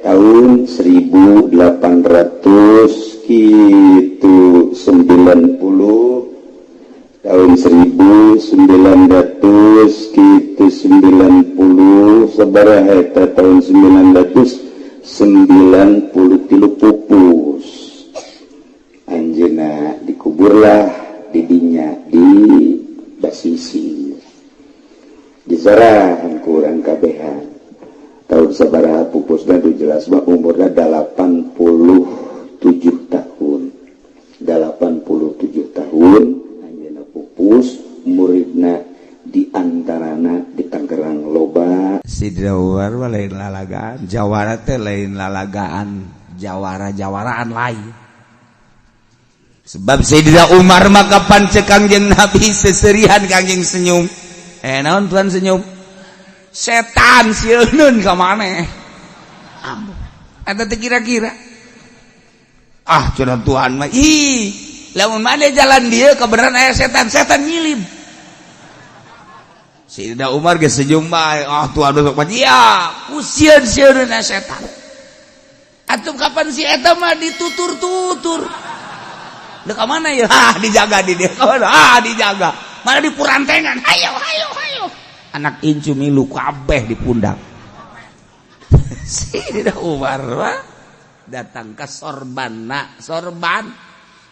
Tahun 1800 gitu 90, tahun 1900 gitu 90 sabaraha eta, tahun 993 pupus anjeunna, dikuburlah didinya di Basisi, disarahan kurang kabehan. Tahun sabaraha pupusna itu jelas mah umurna 87 tahun. 87 tahun anjeunna pupus. Muridna di antarana di Tangerang loba. Sidina Umar mah lain lalagaan, jawara teh lain lalagaan, jawara-jawaraan lain. Sebab Sayyidina Umar mah kapan cek Kangjeng Nabi seserihan, Kangjeng senyum. Eh, naon Tuhan senyum? Setan sieun ka maneh. Eta teh kira-kira. Ah, cenah Tuhan mah, ih, lamun maneh jalan dia kebenaran aya setan, setan nyilib. Sayyidina Umar geus senyum bae. Ah, Tuhan besok mah iya, ku sieun-sieun setan. Atuh kapan si eta mah ditutur-tutur. Dek ka mana ya? Ah, dijaga di dia. Ah, dijaga. Mana di purantengan? Hayo, hayo, hayo. Anak incu milu kabeh di pundak. Sayyidina Umar wah, datang ke sorban, nak sorban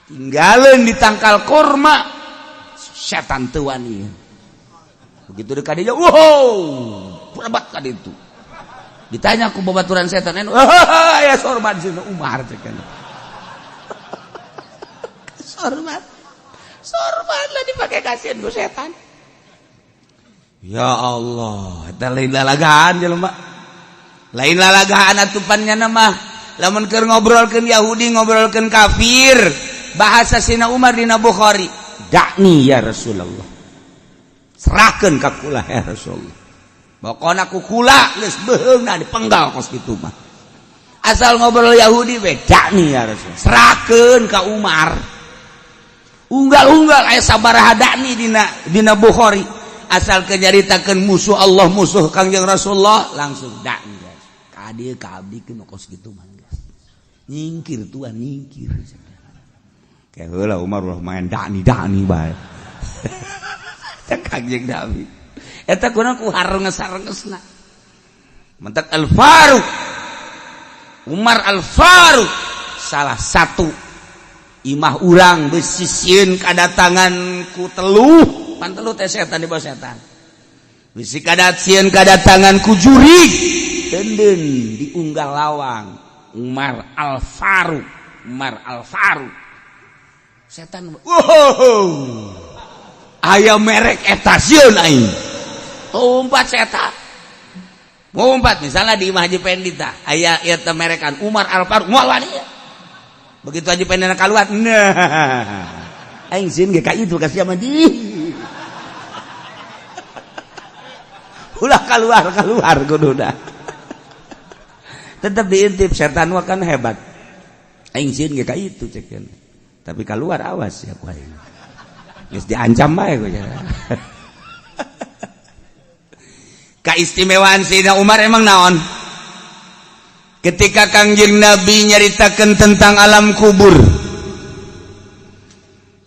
tinggalin di tangkal kurma, setan teu wani. Begitu dekat dia, wow, berebat kan itu. Ditanya ku babaturan setan, oh, ya sorban Sayyidina Umar cek. Sorban, sorban lah dipakai kasihan ku setan. Ya Allah, eta lain lalagaan jelema. Lain lalagaan atupannya nama. Lamun keur ngobrolkeun Yahudi, ngobrolkeun kafir, bahasa Sina Umar dina Bukhari, "Da'ni ya Rasulullah." Serahkeun ka kula ya Rasulullah. Pokona ku kula geus beuheungna dipenggal kos kitu mah. Asal ngobrol Yahudi we, "Da'ni ya Rasulullah." Serahkeun ka Umar. Unggal-unggal aya sabaraha da'ni dina Bukhari. Asal kenyaritakeun musuh Allah, musuh Kangjeng Rasulullah, langsung da'ni. Ka dieu ka abdi kos kitu mah. Nyingkir tuan, nyingkir. Kayak heula Umar ulah main da'ni da'ni bae. Cek Kangjeng Nabi. Eta kuna ku harenges-harengesna. Mentak Al-Faruq. Umar Al-Faruq salah satu imah urang bisi sieun kadatangan ku teluh, pan teluh teh setan di bawah setan. Bisi kadat sieun kadatangan ku jurig. Denden diunggal lawang Umar Al-Faruq, Umar Al-Faruq. Setan, wow, aya merek eta sieun aing. Umpat setan. Umpat misalnya di Imah Haji Pendi tah aya ieu teh merekan Umar Al-Faruq, moal wani. Begitu Haji Pendi kaluar, nah. Aing sieun ge ka itu ka sia mah di. Ulah keluar kudu dah. Tetap diintip setan mah kan hebat. Aing sieun ge ka itu cek. Tapi keluar awas ya ku aing. Geus diancam bae ku. Keistimewaan Sayyidina Umar emang naon? Ketika Kangjeng Nabi nyaritakan tentang alam kubur,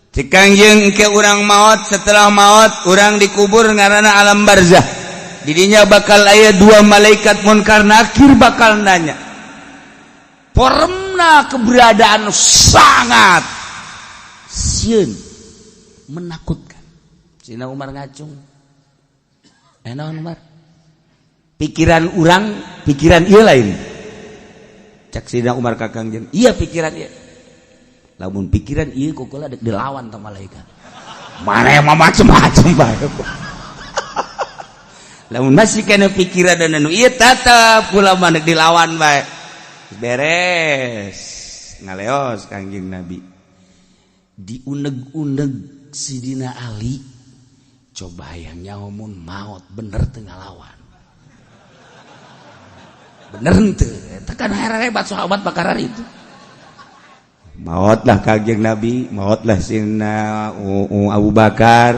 si Kangjeng ke urang maut, setelah maut urang dikubur ngaranna alam barzah. Didinya bakal aya dua malaikat munkar nakir bakal nanya. Formna keberadaan sangat sieun, menakutkan. Sayyidina Umar ngacung. Naon Umar? Pikiran urang, pikiran ieu lain. Cak Sayyidina Umar ka Kangjeng, iya pikiran ieu. Lamun pikiran ieu ku kula dek dilawan ta malaikat. Mana mah macem-macem bae. Lamun masih kena pikiran dan anu ieu tetep kula mah dek dilawan bae. Beres. Ngaleos Kangjeng Nabi. Diuneg-uneg Sidina Ali. Coba hayang nyaho mun maot bener teu ngalawan. Bener henteu? Eta kan hebat sahabat bakaran itu. Maotlah Kangjeng Nabi, maotlah Sidina Abu Bakar.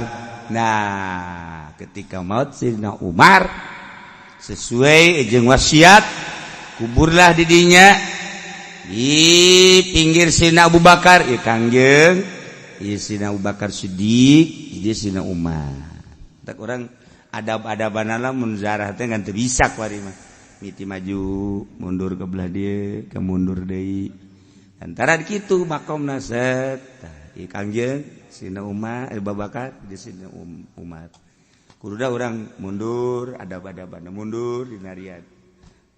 Nah, ketika maut Sidina Umar sesuai jeung wasiat, kuburlah didinya di pinggir Sidina Abu Bakar, ieu Kangjeng, ieu Sidina Abu Bakar Siddiq, ieu Sidina Umar. Tak urang adab-adabanana mun zarah teh ngan teu bisa kuari mah. Miti maju mundur ke belah dia ke mundur deui antara kitu makomna set tah ieu Kangjeng Sidina Umar, Abu Bakar di Sidina Umar. Kududa urang mundur adab-adabana mundur dinarian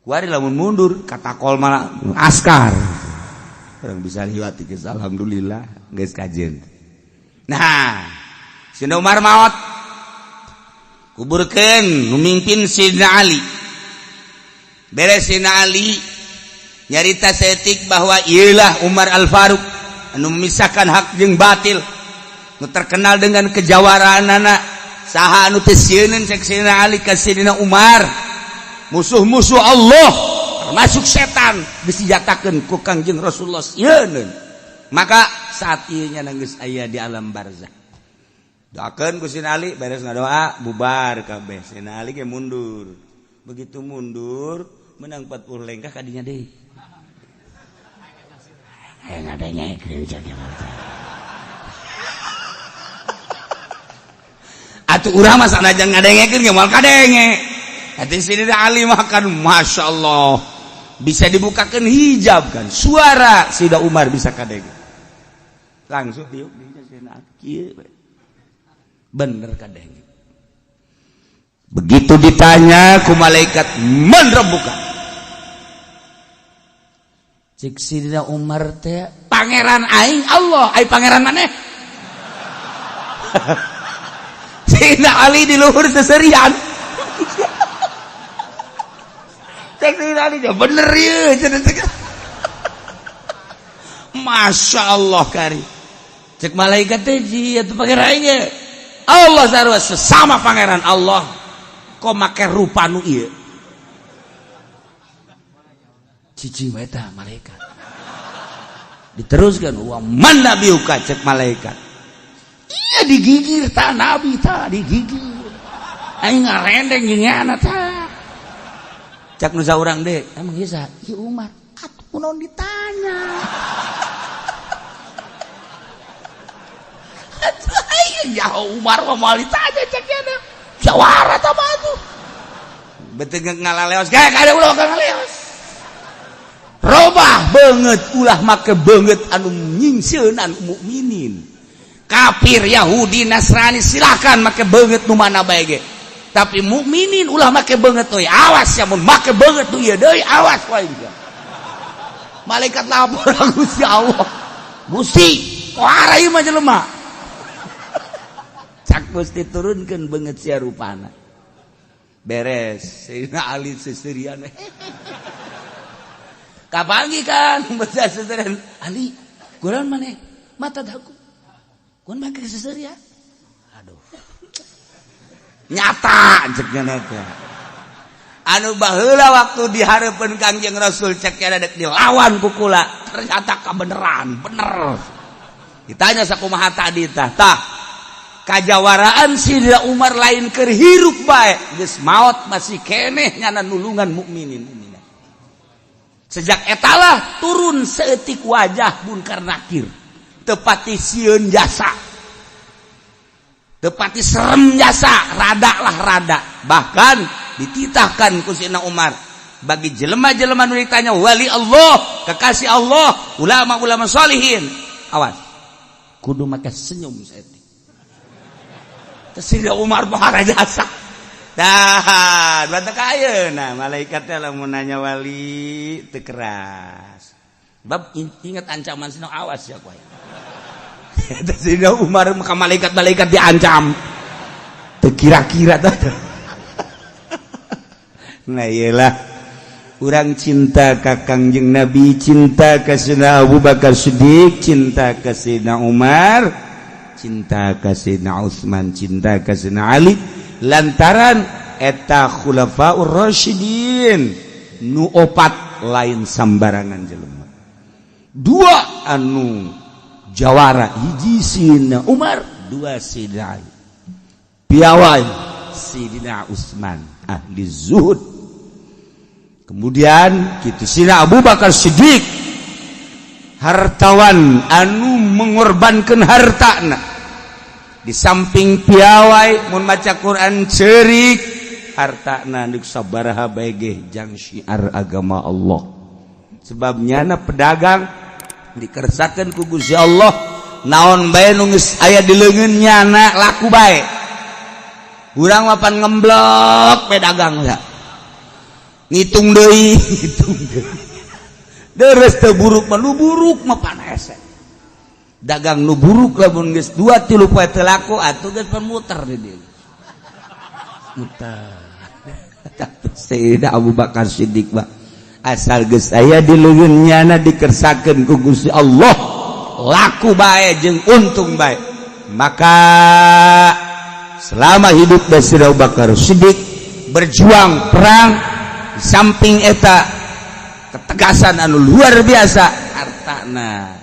kuari lamun mundur katakol malah askar urang bisa liwat geus alhamdulillah geus kajen. Nah, Sidina Umar maot, kuburkeun, memimpin Sidina Ali. Beres Sidina Ali nyarita setik bahwa ialah Umar Al-Faruq anu memisahkan hak jeung batil, nu terkenal dengan kejawaraan anak. Saha anu teu sieun cek Sidina Ali ka Sidina Umar? Musuh-musuh Allah termasuk setan disenjatakeun ku Kangjeng Rasulullah sieun. Maka saat ieu nya geus aya di alam barzah, doakeun ku Sidina Ali. Beres ngadoa bubar kabeh, Sidina Ali ge mundur. Begitu mundur menang 40 lengkah kadinya deui. Hayang ngadengekeun cek. Atuh urang mah sanajan ngadengekeun ge moal kadenge. Hati Sidina Ali mah kan Masya Allah bisa dibukakan hijab kan, suara Sidina Umar bisa kadenge. Langsung diuk di Sidina Ali bener kadenge. Begitu ditanya ku malaikat, man rabbuka, cek Sidina Umar teh, pangeran aing Allah, ai pangeran maneh? Sidina Ali di luhur seserian. Cek Sidina Ali bener ya. Masya Allah kari. Cek malaikat teh, atuh pangeran aing Allah sarua sesama pangeran Allah kok make rupa nu ieu. Cicing wae tah malaikat. Diteruskan, wa man nabiyuka, cek malaikat. Iya digigir ta nabi, ta digigir. Aing ngarendeng giniana ta. Cek nu saurang deh, emang ieu saha? Ieu Umar. Atuh kunaon ditanya? Ya Umar mah moal ditanya cek nya. Jawara ta mah atuh. Betul ngalaleos, kayak kada ulah ngaleos. Robah banget, ulah make banget anu nyingsieunan mukminin. Kafir Yahudi Nasrani silakan make banget nu mana bae ge. Tapi mukminin ulah make banget euy, awas ya mun make banget nu ieu deui, awas wae. Malaikat lapor Gusti Allah. Gusti, kuara ieu mah jelema. Cak Gusti turunkeun beungeut sia rupana. Beres, Sayyidina Ali seserian. Kapangi kan bocah seserian Ali, kurang mana? Mata daku. Kun make seserian. Aduh. Nyata cek nya teh. Anu baheula waktu dihareupeun Kangjeng Rasul cek nya dek dilawan ku kula, ternyata kebenaran, bener. Ditanya sakumaha tadi tah? Tah. Kajawaraan Sidina Umar lain keur hirup bae, geus maot masih keneh nyana nulungan mukminin mukminat. Sejak etalah turun seetik wajah Munkar Nakir. Tepati sieun jasa. Tepati serem jasa, rada lah rada. Bahkan dititahkan ku Sidina Umar bagi jelema-jelema nu ditanya wali Allah, kekasih Allah, ulama-ulama salihin, awas. Kudu make senyum saeutik. Sidina Umar bahara jasa. Dah, batak ayeuna malaikat teh lamun nanya wali teu keras. Bab ingat ancaman sino, awas ya kowe. Sidina Umar maka malaikat-malaikat diancam. Teu kira-kira tah. Nah iyalah urang cinta ka Kangjeng Nabi, cinta ka Sayyidina Abu Bakar Siddiq, cinta ka Sayyidina Umar, cinta ka Sayyidina Utsman, cinta ka Sayyidina Ali, lantaran eta khulafaur rasyidin nu opat lain sambarangan jelema. Dua anu jawara, hiji Sayyidina Umar, dua Sayyidina Ali. Piawai Sayyidina Utsman ahli zuhud. Kemudian kitu Sayyidina Abu Bakar Siddiq hartawan anu mengorbankan hartana. Di samping piawai mun maca Quran cerik, hartana deuk sabaraha bae ge jang syiar agama Allah. Sebab nyana pedagang dikersakeun ku Gusti Allah, naon bae nu geus aya di leungeun nyana laku bae. Urang mah pan ngemblok pedagang ya. Ngitung deui, ngitung deui. Deres teu buruk mah, nu buruk mah pan hese. Dagang nu buruk lamun geus 2-3 poe teu laku atuh geus pan muter di dieu. Muter. Sayyidina Abu Bakar Siddiq mah asal geus aya di leungeun nyana dikersakeun ku Gusti Allah laku bae jeung untung bae. Maka selama hidup Sayyidina Abu Bakar Siddiq berjuang perang, samping eta ketegasan anu luar biasa, hartana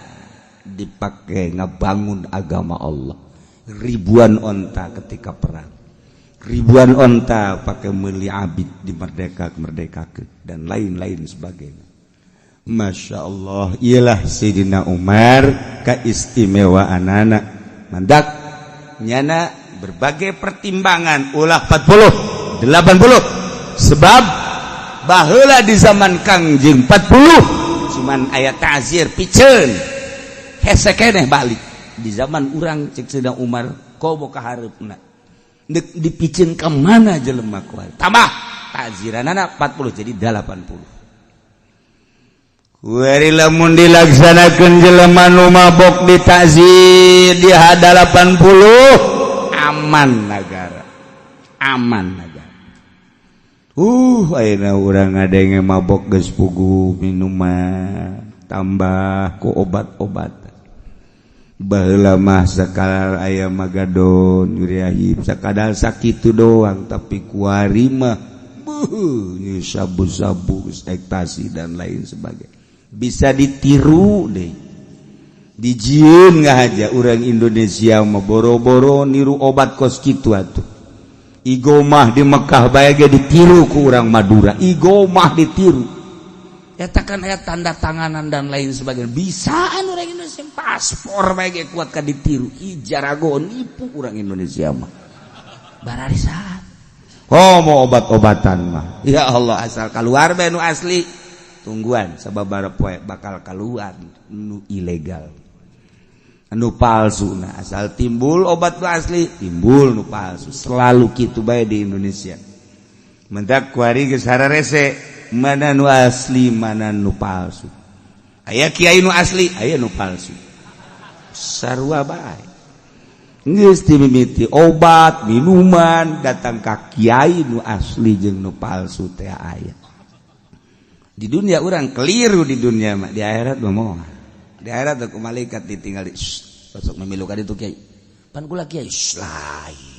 dipakai ngebangun agama Allah. Ribuan onta ketika perang, ribuan onta pakai meli abid di merdeka merdeka dan lain-lain sebagainya. Masya Allah, ialah Sayyidina Umar keistimewaan anak mandak nyana Berbagai pertimbangan, ulah 40, 80, sebab baheula di zaman Kangjeng 40 cuman aya ta'zir piceun hese keneh. Balik di zaman urang, cek Sayyidina Umar, komo ka hareupna deuk dipiceun ka mana jelema kuari, tambah ta'ziranana 40 jadi 80. Kuari lamun dilaksanakeun, jelema nu mabok ditazir di 80, aman negara, aman negara. Ayeuna urang ngadenge mabok geus puguh minuman tambah ku obat-obat. Baheula mah sakadar aya magadon, nyuriahib, sakadar sakitu doang, tapi kuari mah beuh, sabu-sabu, ekstasi, dan lain sebagainya. Bisa ditiru deh, dijieun nggak aja. Orang Indonesia mah boro-boro niru obat kos kitu atuh. Igomah di Mekah bae ge ditiru ku urang Madura, igomah ditiru. Eta kan aya tanda tanganan dan lain sebagainya. Bisa anu orang Indonesia, paspor bae ge kuat ka ditiru. Ih, jarago nipu orang Indonesia mah bararisa. Oh, mau obat-obatan mah ya Allah, asal keluar bae nu asli, tungguan sababaraha poe bakal keluar nu ilegal, nu palsu. Nah, asal timbul obat nu asli, timbul nu palsu. Selalu kitu bae di Indonesia. Mendak kuari geus hararese mana nu asli, mana nu palsu. Aya kiai nu asli, aya nu palsu, sarua bae. Geus dimimiti obat minuman datang ka kiai, nu asli jeung nu palsu teh aya di dunia. Orang keliru di dunia mah, di akhirat mah moal. Di akhirat aku malaikat ditinggal di besok memilukan itu, "Kiai, pan kula kiai." Lain,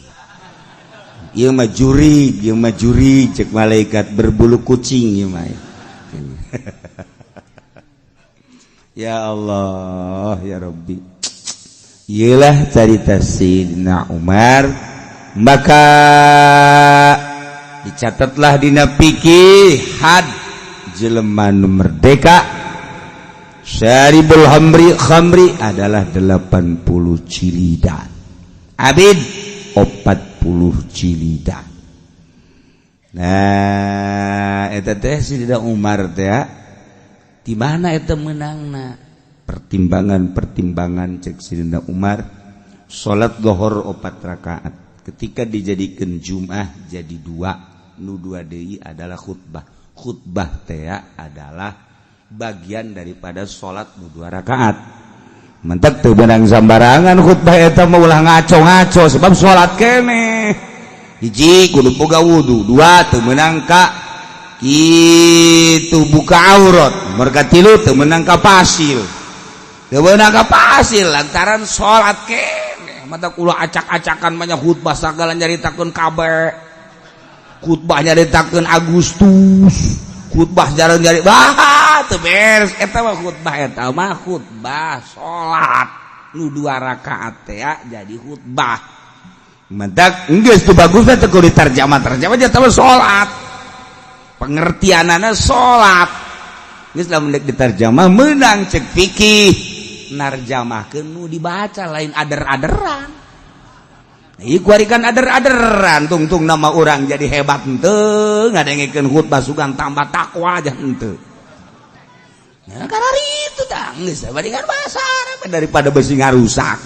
ieu mah jurig, ieu mah jurig, cek malaikat, berbulu kucing ieu mah. Ya Allah ya Rabbi, iyalah carita Sayyidina Umar. Maka dicatatlah dina fikih, had jelema nu merdeka syaribul khamri khamri adalah 80 jilidan, abid 40 jilidan. Nah, eta teh Sayyidina Umar teh di mana eta menangna? Pertimbangan-pertimbangan cek Sayyidina Umar, salat lohor 4 rakaat, ketika dijadikan Jum'ah jadi dua, nu dua deui adalah khutbah. Khutbah teh adalah bagian daripada salat nu 2 rakaat. Mentek teu beunang sambarangan khutbah eta mah, ulah ngaco-ngaco, sebab salat keneh. Hiji, kudu boga wudu. Dua, teu meunang ka kitu buka aurat. Merga tilu, teu meunang ka pasil, teu meunang ka pasil lantaran salat keneh. Mata kula acak-acakan banyak khutbah, sagala nyaritakeun kabeh, khutbah nyaritakeun Agustus, khutbah jarang nyari bah teu beres. Eta mah khutbah, eta mah khutbah salat nu 2 rakaat teh jadi khutbah. Mentak geus teu bagus teh kudu diterjemah terjemah jadi salat, pengertianana salat. Geus lamun deuk diterjemah meunang, cek fikih narjamahkeun nu dibaca, lain ader-aderan. Ieu kuari kan ader-aderan, tungtung nama orang jadi hebat henteu, ngadengekeun khutbah sugan tambah takwa aja henteu. Nah, karena itu tah geus bandingan bahasa Arab daripada besi ngarusak.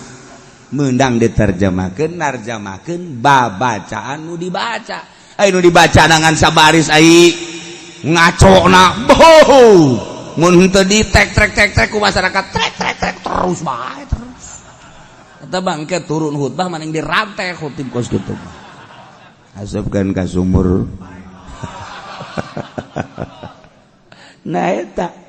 Meundang diterjemahkeun, narjamahkeun babacaan nu dibaca. Ai nu dibaca dengan sabaris, ai ngacona boh. Mun henteu di tek trek tek trek ku masyarakat, trek trek trek terus bae terus. Eta bangke turun khutbah maning dirantai khutib kos kitu. Asupkeun ka sumur. Nah, eta.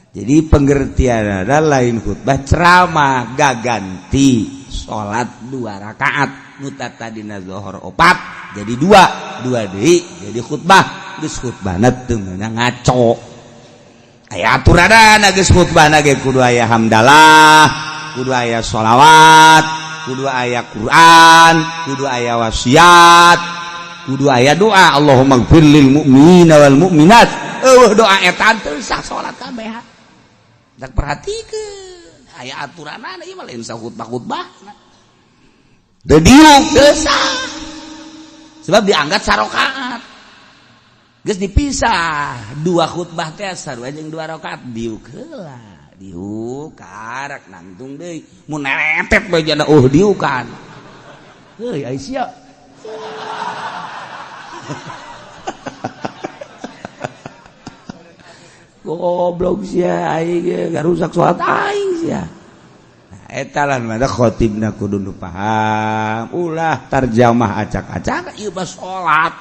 Jadi pengertian ada lain khutbah ceramah gaganti salat 2 rakaat nu tadina zuhur 4 jadi dua, dua deui jadi khutbah. Geus khutbahna teu meunang ngaco. Aya aturanana, geus khutbahna ge kudu aya hamdalah, kudu aya sholawat, kudu aya Quran, kudu aya wasiat, kudu aya doa Allahumma gfir lil mu'minina wal mu'minat. Eueuh doa eta teu sah salat kabeh. Tak perhatikeun aya aturanana, ieu mah lain khutbah-khutbah. Teu diuk teu sah. Sebab dianggap sarokaat. Geus dipisah dua khutbah teh sarua jeung dua rakaat diuk heula. Diuk karak nangtung deui mun neretet bae jana diukan. Heuy ai sia. Goblok sia aing ge ngarusak salat aing sia. Nah, eta lah mah khotibna kudu nu paham, ulah tarjamah acak-acak ieu mah salat.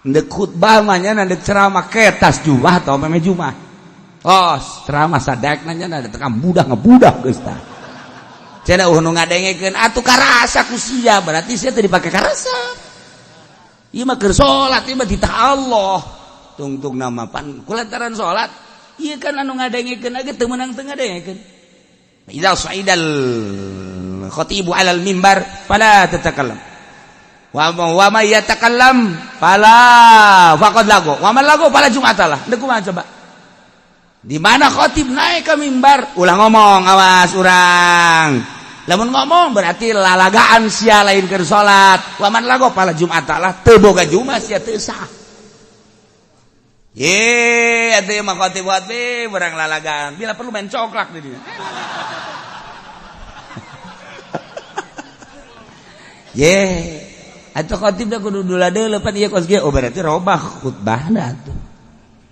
Ndek khutbah mah nya ndek ceramah ketas jumah atau meme jumah. Oh, ceramah sadekna nya tekan budak ngebudak geus tah. Cenah eueuh nu ngadengekeun atuh karasa ku sia, berarti sia teu dipake karasa. Ieu mah keur salat, ieu mah titah Allah. Tungtung nama pan kulantaran salat, ieu kan anu ngadengekeun ge teu meunang teu ngadengekeun. Idza sa'idal khatibu 'alal mimbar fala tatakallam. Wa ma yatakallam fala faqad lagu. Wa man lagu fala jum'atalah. Deuk kumaha coba? Di mana khotib naik ke mimbar ulah ngomong, awas urang. Lamun ngomong berarti lalagaan sia lain keur salat. Wa man lagu fala jum'atalah, teu boga jumat sia teu sah. Ye, atuh mah khotib-khotib urang lalagaan. Bila perlu main coklak di dieu. Ye, atuh khotib da kudu dula deuleu pan ieu kos ge. Oh berarti robah khutbahna atuh.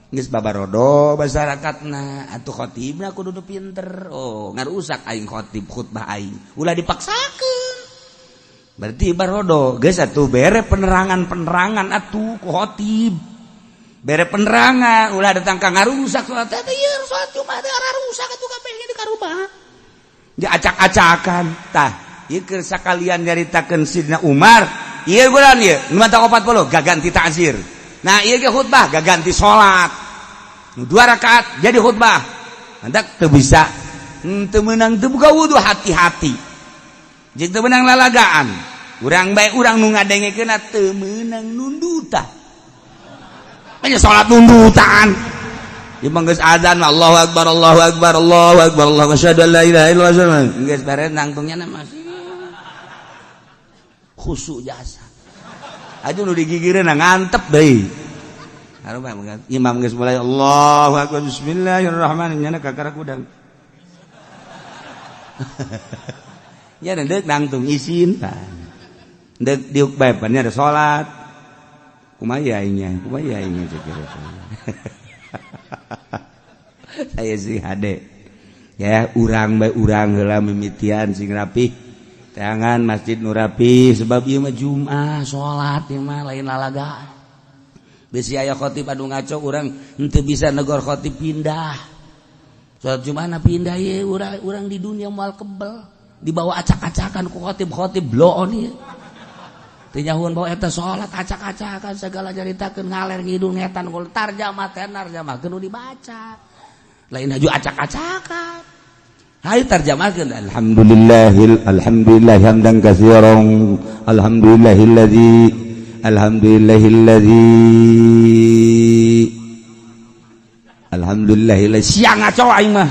Geus babarodo masyarakatna, atuh khotibna kudu nu pinter. Oh, ngarusak aing khotib khutbah aing. Ulah dipaksakeun. Berarti barodo geus atuh bere penerangan-penerangan atuh ku khotib. Bere penerangan ulah datang ka ngarusak salat teh ieu salat Jumat teh rusak atuh kabeh di karubah. Diacak-acakan tah. Ieu keur sakalian nyaritakeun Sidna Umar, ieu bulan ieu nu mata 40 gaganti ta'zir. Nah, ieu ge khutbah gaganti salat. Nu 2 rakaat jadi khutbah. Hendak teu bisa, teu meunang teu buka wudu hati-hati. Jeung teu meunang lalagaan. Urang bae urang nu ngadengekeunna teu meunang nundutan. Nya salat nundutan. Ieu mah geus azan Allahu akbar Allahu akbar Allahu akbar Allahu asyhadu an la ilaha illallah. Geus beres nangtungnya masih khusyuk jasa. Aduh nu digigireun ngantep deui. Harum imam geus mulai Allahu akbar bismillahirrahmanirrahim nya kakara kudang. Nya deuk nangtung isin tah. Deuk diuk bae pan nya ada salat. Kumaha aingnya, kumaha aingnya cek. Saya sih hade. Ya urang bae urang heula mimitian sing rapih. Tangan masjid nu rapi sebab ieu mah Jumat salat ieu mah lain lalagaan. Bisi aya khotib anu ngaco urang henteu bisa negor khotib pindah. Salat Jumat pindah ieu urang di dunia moal kebel dibawa acak-acakan ku khotib-khotib bloon ieu. Teu nyahuan bawa eta salat acak-acakan segala caritakeun ngaler ngidul ngetan kul tarjamah tenar tarjamahkeun nu dibaca. Lain haju acak-acakan. Hayu tarjamahkeun alhamdulillahil alhamdulillah hamdan katsiran alhamdulillahillazi alhamdulillahillazi alhamdulillahilladzi sia ngaco aing mah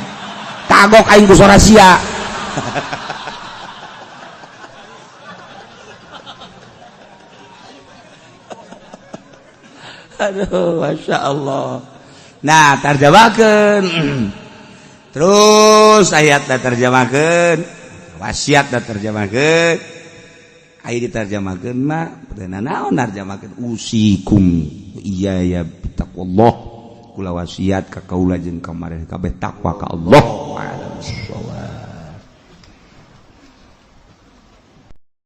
kagok aing ku sora sia. Aduh Masya Allah. Nah tarjamahkeun terus ayat da terjemahkeun wasiat da terjemahkeun aya diterjemahkeun mah teu naon narjemahkeun usikum iya ya taqwallah kula wasiat ka kaula jeung ka mareh kabeh takwa ka Allah. A'lam bissawab.